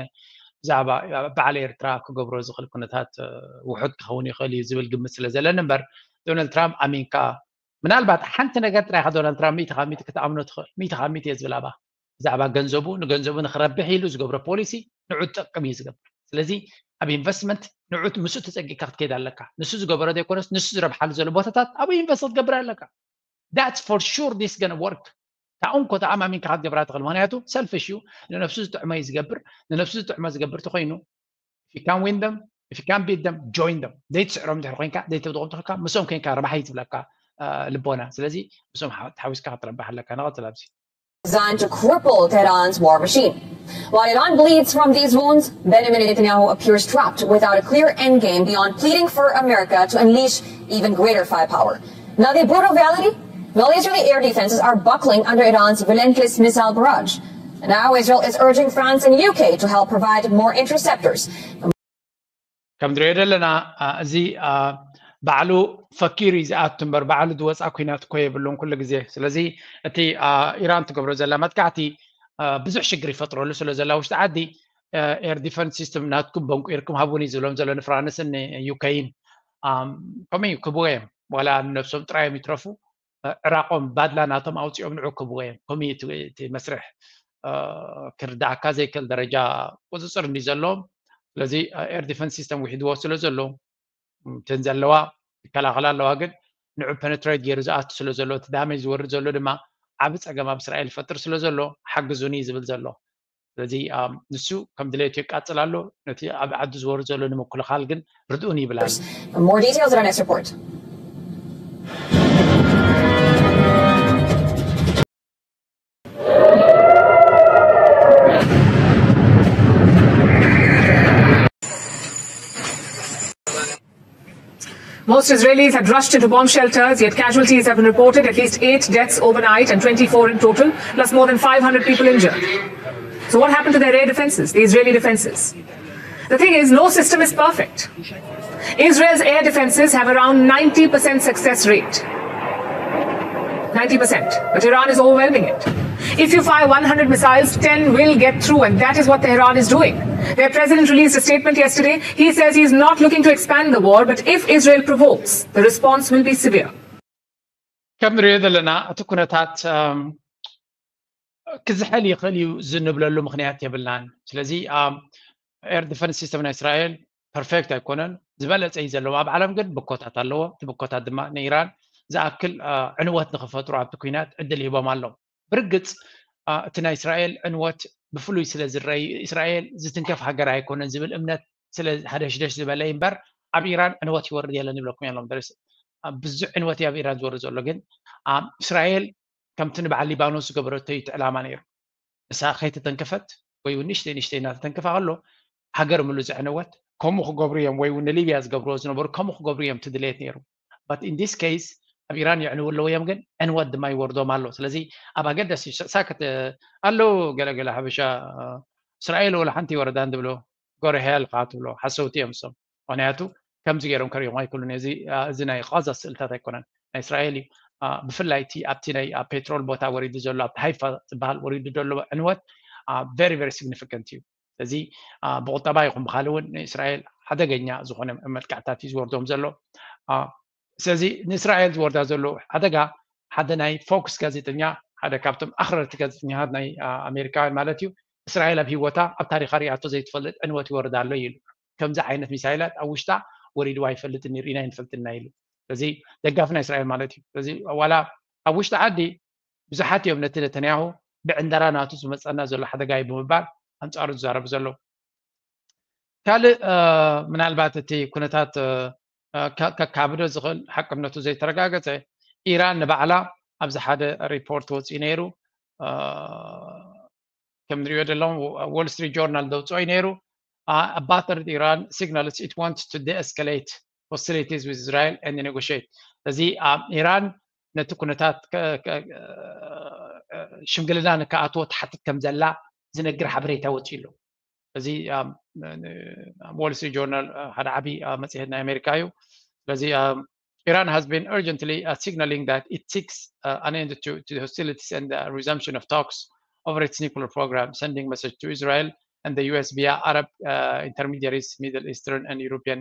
ብዛዕባ በዓል ኤርትራ ክገብሮ ዝኽእል ኩነታት ውሑድ ክኸውን ይኽእል እዩ ዝብል ግምት ስለ ዘለኒ እምበር ዶናልድ ትራምፕ ኣሚንካ ምናልባት ሓንቲ ነገር ጥራይ ኢኻ ዶናልድ ትራምፕ ሚእቲ ካብ ሚእቲ ክትኣምኖ ትኽእል። ሚእቲ ካብ ሚእቲ እየ ዝብል ኣባ ብዛዕባ ገንዘቡ ንገንዘቡ ንክረብሕ ኢሉ ዝገብሮ ፖሊሲ ንዑ ትጠቅም እዩ ዝገብር። ስለዚ ኣብ ኢንቨስትመንት ንዑ ምስኡ ተፀጊዕካ ክትከይድ ኣለካ። ንሱ ዝገበሮ ዘይኮነስ ንሱ ዝረብሓሉ ዘሎ ቦታታት ኣብኡ ኢንቨስት ክትገብር ኣለካ። That's for sure this gonna work። ታኡንኮ ተኣማሚንካ ክትገብራ ትኽእል። ምክንያቱ ሰልፊሽ እዩ። ንነብሱ ዝጥዕሞ እዩ ዝገብር። ንነብሱ ዝጥዕሞ ዝገብር ተኮይኑ if you can win them, if you can beat them, join them. ዘይትስዕሮም ድሕር ኮይንካ ዘይተብድቖም ተኮይንካ ምስኦም ኮይንካ ረባሕ እዩ ዝብለካ ልቦና። ስለዚ ምስኦም ተሓዊስካ ክትረብሕ ኣለካ። ንቐፅል ኣብዚ designed to cripple Tehran's war machine. While Iran bleeds from these wounds, Benjamin Netanyahu appears trapped without a clear endgame beyond pleading for America to unleash even greater firepower. Now, the brutality? Well, Israeli air defenses are buckling under Iran's relentless missile barrage. Now, Israel is urging France and U K to help provide more interceptors. ከም ንሪኦ ዘለና እዚ ባዕሉ ፈኪሩ እዩ ዝኣቱ እምበር ባዕሉ ዝወፅኣ ኩናት እኮ የብሉን ኩሉ ግዜ። ስለዚ እቲ ኢራን ትገብሮ ዘላ መጥቃዕቲ ብዙሕ ሽግር ይፈጥረሉ ስለ ዘላ ውሽጢ ዓዲ air defense system ናትኩም በንቁርኩም ሃቡኒ ዝብሎም ዘሎ ንፍራንስን ንዩከይን ከምኡ እዩ ክብዎ እዮም። ዋላ ንነብሶም ጥራዮም ይትረፉ ዕራቆም ባድላ ናቶም ኣውፂኦም ንዑ ክብዎ እዮም። ከምኡ እቲ መስርሕ ክርዳእካ ዘይክእል ደረጃ ቁፅፅር እንዲ ዘለዎም። ስለዚ air defense system ውሒድዎ ስለ ዘሎ እተን ዘለዋ ይከላኸላ ኣለዋ። ግን ንዑ penetrate ገይሩ ዝኣቱ ስለ ዘሎ እቲ damage ዝወርድ ዘሎ ድማ ዓቢ ፀገም ኣብ እስራኤል ይፈጥር ስለ ዘሎ ሓግዙኒ ዝብል ዘሎ። ስለዚ ንሱ ከም ድሌቱ ይቃፅል ኣሎ። ነቲ ኣብ ዓዱ ዝወርድ ዘሎ ንምክልኻል ግን ርድኡን ይብል ኣሎ። More details in our next report. Most Israelis had rushed into bomb shelters, yet casualties have been reported, at least eight deaths overnight and twenty-four in total, plus more than five hundred people injured. So what happened to their air defenses, the Israeli defenses? The thing is, no system is perfect. Israel's air defenses have around ninety percent success rate. Ninety percent. But Iran is overwhelming it. If you fire one hundred missiles, ten will get through, and that is what Tehran is doing. Their president released a statement yesterday. He says he's not looking to expand the war, but if Israel provokes, the response will be severe. ከም ንሪኦ ዘለና እቲ ኩነታት ክዝሐል ይኽእል እዩ ዝንብለሉ ምክንያት የብልናን። ስለዚ air defense system ናይ እስራኤል perfect ኣይኮነን፣ ዝበለፀ እዩ ዘለዎ ኣብ ዓለም ግን ብኮታት ኣለዎ። እቲ ብኮታት ድማ ንኢራን ዝኣክል ዕንወት ንክፈጥሩ ኣብቲ ኩናት ዕድል ሂቦም ኣለዉ። ብርግፅ እቲ ናይ እስራኤል ዕንወት ብፍሉይ ስለ ዝረይ እስራኤል ዝትንከፍ ሃገር ኣይኮነን ዝብል እምነት ስለ ሃደሽደሽ ዝበለ እምበር ኣብ ኢራን ዕንወት ይወርድ የለን ይብለኩም እዮም። ብዙሕ ዕንወት እዩ ኣብ ኢራን ዝወርድ ዘሎ። ግን እስራኤል ከምቲ ንበዓል ሊባኖስ ዝገበረቶ እዩ እቲ ዕላማ ነይሩ። ንሳ ከይተተንከፈት ወይ እውን ንእሽተይ ንእሽተይ እናተተንከፈ ከሎ ሃገር ምሉ ዘዕነወት ከምኡ ክገብሩ እዮም ወይ እውን ንሊብያ ዝገብርዎ ዝነበሩ ከምኡ ክገብሩ እዮም ትድልየት ነይሩ። But in this case ኣብ ኢራን የዕንዉ ኣለዉ እዮም፣ ግን ዕንወት ድማ ይወርዶም ኣሎ። ስለዚ ኣብ ኣገዳሲ ሳክት ኣለዉ ገለገለ ሓበሻ እስራኤል ወላ ሓንቲ ወረዳ እንድብሎ ጎረሄል ካ ትብሎ ሓሰውቲ እዮም እሶም። ምክንያቱ ከምዚ ገይሮም ከሪኦም ኣይክእሉን። እዚ እዚ ናይ ቃዛ ስእልታት ኣይኮነን፣ ናይ እስራኤል እዩ። ብፍላይ እቲ ኣብቲ ናይ ኣብ ፔትሮል ቦታ ወሪዱ ዘሎ ኣብቲ ሃይፋ ዝበሃል ወሪዱ ዘሎ ዕንወት very very significant እዩ። ስለዚ ብቁጠባ ይኹን ብካልእ እውን ንእስራኤል ሓደገኛ ዝኾነ መጥቃዕታት እዩ ዝወርዶም ዘሎ። ስለዚ ንእስራኤል ዝወርዳ ዘሎ ሓደጋ ሓደ ናይ ፎክስ ጋዜጠኛ ሓደ ካብቶም ኣኽረርቲ ጋዜጠኛታት ናይ ኣሜሪካውያን ማለት እዩ እስራኤል ኣብ ህይወታ ኣብ ታሪኻ ሪኣቶ ዘይትፈልጥ ዕንወት ይወርዳ ኣሎ ኢሉ። ከምዚ ዓይነት ሚሳይላት ኣብ ውሽጣ ወሪድዋ ኣይፈልጥን ርኢና ኣይንፈልጥና ኢሉ። ስለዚ ደጋፊ ናይ እስራኤል ማለት እዩ። ስለዚ ዋላ ኣብ ውሽጢ ዓዲ ብዙሓት እዮም ነቲ ነተንያሁ ብዕንደራ ናቱ ዝመፀና ዘሎ ሓደጋ እዩ ብምባል ኣንፃሩ ዝዛረቡ ዘለዉ። ካልእ ምናልባት እቲ ኩነታት ከካብዶ ዝኽእል ሓቅነቱ ዘይተረጋገፀ ኢራን ንባዕላ ኣብዚ ሓደ ሪፖርት ወፂኡ ነይሩ። ከም ንሪኦ ዘለኹም ወል ስትሪት ጆርናል ዘውፅኦ እዩ ነይሩ። A battered Iran signals it wants to de-escalate hostilities with Israel and negotiate። እዚ ኢራን ነቲ ኩነታት ሽምግልና ንክኣትዎ ትሓትት ከም ዘላ ዝነግር ሓበሬታ ወፂኡ ኣሎ። እዚ ወል ስትሪት ጆርናል ሓደ ዓብዪ መፅሄት ናይ ኣሜሪካ እዩ። ስለዚ Iran has been urgently uh, signaling that it seeks uh, an end to, to the hostilities and the resumption of talks over its nuclear program, sending message to Israel and the U S via Arab uh, intermediaries, Middle Eastern and European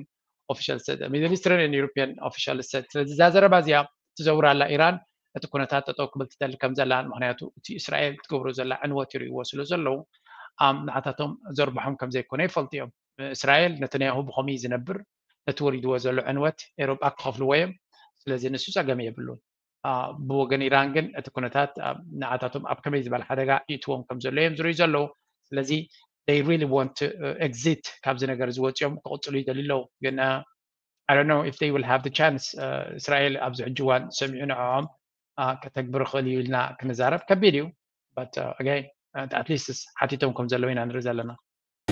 officials said. Middle Eastern and European officials said. ስለዚ እዛ ዘረባ እዚኣ ትዘውር ኣላ ኢራን ነቲ ኩነታት ጠጠው ክብል ትደሊ ከም ዘላን ምክንያቱ እቲ እስራኤል ትገብሮ ዘላ ዕንወት ይርእይዎ ስለ ዘለዉ ንዓታቶም ዘርብሖም ከም ዘይኮነ ይፈልጡ እዮም። እስራኤል ነተንያሁ ብኸምኡ ዝነብር ነቲ ወሪድዎ ዘሎ ዕንወት ኤሮጳ ክኸፍልዎ እዮም። ስለዚ ንሱ ጸገም የብሉን። ብወገን ኢራን ግን እቲ ኩነታት ንዓታቶም ኣብ ከመይ ዝበለ ሓደጋ ይእትዎም ከም ዘሎ እዮም ዝርእዩ ዘለዉ። ስለዚ they really want to exit ካብዚ ነገር ዝወፅኦም ክቕፅሉ ይደልዩ ኣለዉ። ግን I don't know if they will have the chance እስራኤል ኣብዚ ሕጂ እዋን ሰሚዑ ንዕኦም ከተግብር ይኽእል እዩ ኢልና ክንዛረብ ከቢድ እዩ። But again at least ሓቲቶም ከም ዘለዉ ኢና ንርኢ ዘለና።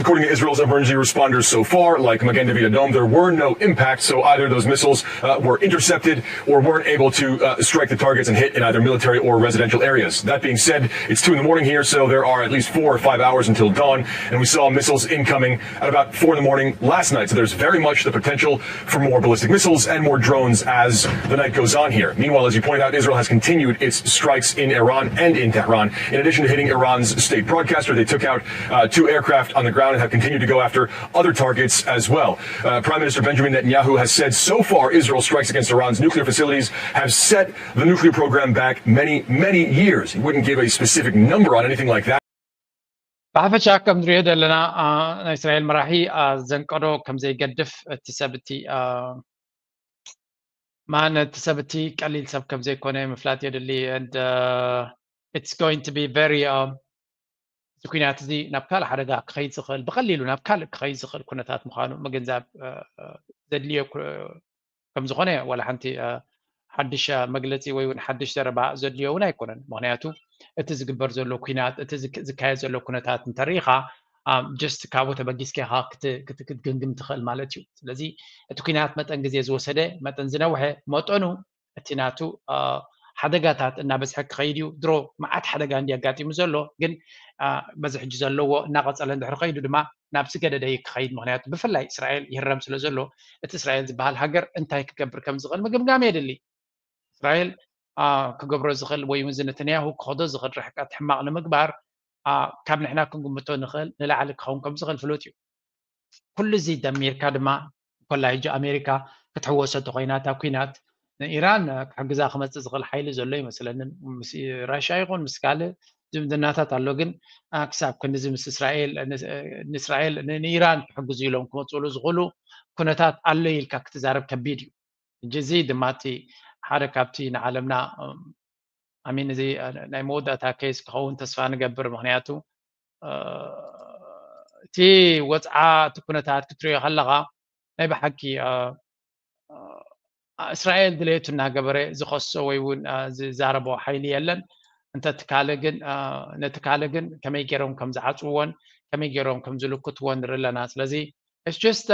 According to Israel's emergency responders so far, like Magen David Adom, there were no impacts, so either those missiles uh, were intercepted or weren't able to uh, strike the targets and hit in either military or residential areas. That being said, it's two in the morning here, so there are at least four or five hours until dawn, and we saw missiles incoming at about four in the morning last night. So there's very much the potential for more ballistic missiles and more drones as the night goes on here. Meanwhile, as you pointed out, Israel has continued its strikes in Iran and in Tehran, in addition to hitting Iran's state broadcaster. They took out uh, two aircraft on the ground and have continued to go after other targets as well. Uh, Prime Minister Benjamin Netanyahu has said so far Israel's strikes against Iran's nuclear facilities have set the nuclear program back many, many years. He wouldn't give a specific number on anything like that. ብሓፈሻ ከም ንሪኦ ዘለና ናይ እስራኤል መራሒ ዘንቀዶ ከም ዘይገድፍ እቲ ሰብ እቲ ማን እቲ ሰብ እቲ ቀሊል ሰብ ከም ዘይኮነ ምፍላጥ የድሊ and it's going to be very እዚ ኩናት እዚ ናብ ካልእ ሓደጋ ክኸይድ ዝኽእል ብቐሊሉ ናብ ካልእ ክኸይድ ዝኽእል ኩነታት ምዃኑ ምግንዛብ ዘድልዮ ከም ዝኾነ ዋላ ሓንቲ ሓድሽ መግለፂ ወይ እውን ሓድሽ ዘረባ ዘድልዮ እውን ኣይኮነን። ምክንያቱ እቲ ዝግበር ዘሎ ኩናት እቲ ዝካየድ ዘሎ ኩነታት እንተሪኢኻ just ካብኡ ተበጊስካ ኢኻ ክትግምግም ትኽእል ማለት እዩ። ስለዚ እቲ ኩናት መጠን ግዜ ዝወሰደ መጠን ዝነውሐ መጠኑ እቲ ናቱ ሓደጋታት እናበዝሐ ክኸይድ እዩ። ድሮ መዓት ሓደጋ እንዲ ኣጋጢሙ ዘሎ ግን በዚ ሕጂ ዘለዎ እናቐፀለ እንድሕር ከይዱ ድማ ናብ ዝገደደ እዩ ክኸይድ። ምክንያቱ ብፍላይ እስራኤል ይህረም ስለ ዘሎ እቲ እስራኤል ዝበሃል ሃገር እንታይ ክገብር ከም ዝኽእል ምግምጋም የድሊ። እስራኤል ክገብሮ ዝኽእል ወይ እውን ነተንያሁ ክኸዶ ዝኽእል ርሕቀት ሕማቕ ንምግባር ካብ ንሕና ክንግምቶ ንኽእል ንላዕሊ ክኸውን ከም ዝኽእል ፍሉጥ እዩ። ኩሉ እዚ ደሚርካ ድማ እንኮላ ሕጂ ኣሜሪካ ክትሕወሶ እንተኮይና እታ ኩናት ንኢራን ክሕግዛ ክመፅእ ዝኽእል ሓይሊ ዘሎ ይመስለንን ምስ ራሽያ ይኹን ምስ ካልእ ዝምድናታት ኣሎ። ግን ክሳብ ክንድዚ ምስ እስራኤል ንእስራኤል ንኢራን ክሕግዙ ኢሎም ክመፅሉ ዝኽእሉ ኩነታት ኣሎ ኢልካ ክትዛረብ ከቢድ እዩ። ሕጂ እዚ ድማ እቲ ሓደ ካብቲ ንዓለምና ኣሚን እዚ ናይ መወዳእታ ኬስ ክኸውን ተስፋ ንገብር። ምክንያቱ እቲ ወፅዓ እቲ ኩነታት ክትሪኦ ከለካ ናይ ብሓቂ እስራኤል ድሌቱ እናገበረ ዝኸሶ ወይ እውን ዝዛረቦ ሓይሊ የለን። እንተ ትካለ ግን ነቲ ካለ ግን ከመይ ገይሮም ከም ዝዓፅውዎን ከመይ ገይሮም ከም ዝልክትዎን ንርኢ ኣለና። ስለዚ it's just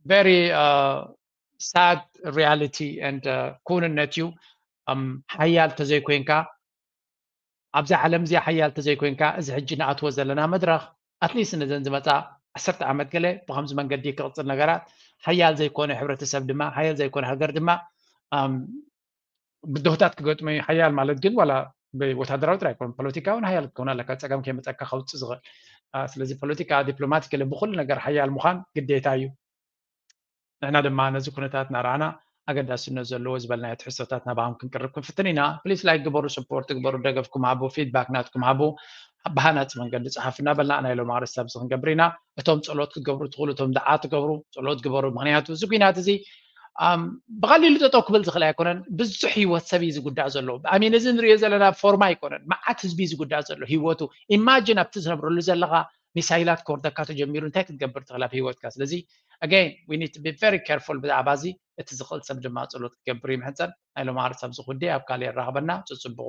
very sad reality and ክውንነት እዩ። ሓያል ተዘይኮይንካ፣ ኣብዛ ዓለም እዚኣ ሓያል ተዘይኮይንካ፣ እዚ ሕጂ ንኣትዎ ዘለና መድረኽ ኣትሊስት ነዘን ዝመፃ ዓሰርተ ዓመት ገለ ብከምዚ መንገዲ ክቕፅል ነገራት ሓያል ዘይኮነ ሕብረተሰብ ድማ ሓያል ዘይኮነ ሃገር ድማ ብድሆታት ክገጥሞ እዩ። ሓያል ማለት ግን ዋላ ብወታደራዊ ጥራይ ኣይኮነ፣ ፖለቲካ እውን ሓያል ክትከውን ኣለካ፣ ፀገም ከይመፀካ ከውፅእ ዝኽእል። ስለዚ ፖለቲካ፣ ዲፕሎማቲክ ብኩሉ ነገር ሓያል ምዃን ግዴታ እዩ። ንሕና ድማ ነዚ ኩነታት እናረኣና ኣገዳስነት ዘለዎ ዝበልናዮ ትሕዝቶታት ናባኹም ክንቅርብ ክንፍትን ኢና። ፕሊስ ላይክ ግበሩ፣ ስፖርት ግበሩ፣ ደገፍኩም ሃቡ፣ ፊድባክ ናትኩም ሃቡ፣ ብሃናፂ መንገዲ ፀሓፉ እናበልና ናይ ሎም ኣርእስቲ ኣብዚ ክንገብር ኢና። እቶም ፀሎት ክትገብሩ ትኽእሉ፣ እቶም ደዓ ትገብሩ፣ ፀሎት ግበሩ። ምክንያቱ እዚ ኩናት እዚ ብቐሊሉ ጠጠው ክብል ዝኽእል ኣይኮነን። ብዙሕ ህይወት ሰብ እዩ ዝጉዳእ ዘሎ። ኣሚን እዚ ንሪኦ ዘለና ፎርማ ኣይኮነን፣ መዓት ህዝቢ እዩ ዝጉዳእ ዘሎ ህይወቱ። ኢማጂን ኣብቲ ዝነብረሉ ዘለኻ ሚሳይላት ክወርደካ ተጀሚሩ እንታይ ክትገብር ትኽእል ኣብ ህይወትካ? ስለዚ again we need to be very careful ብዛዕባ እዚ። እቲ ዝኽእል ሰብ ድማ ጸሎት ክገብር ይምሕጸን። ናይ ሎም ኣርእስቲ ኣብዚ ኩዲ ኣብ ካልእ የራኽበና። ጽጽብቑ።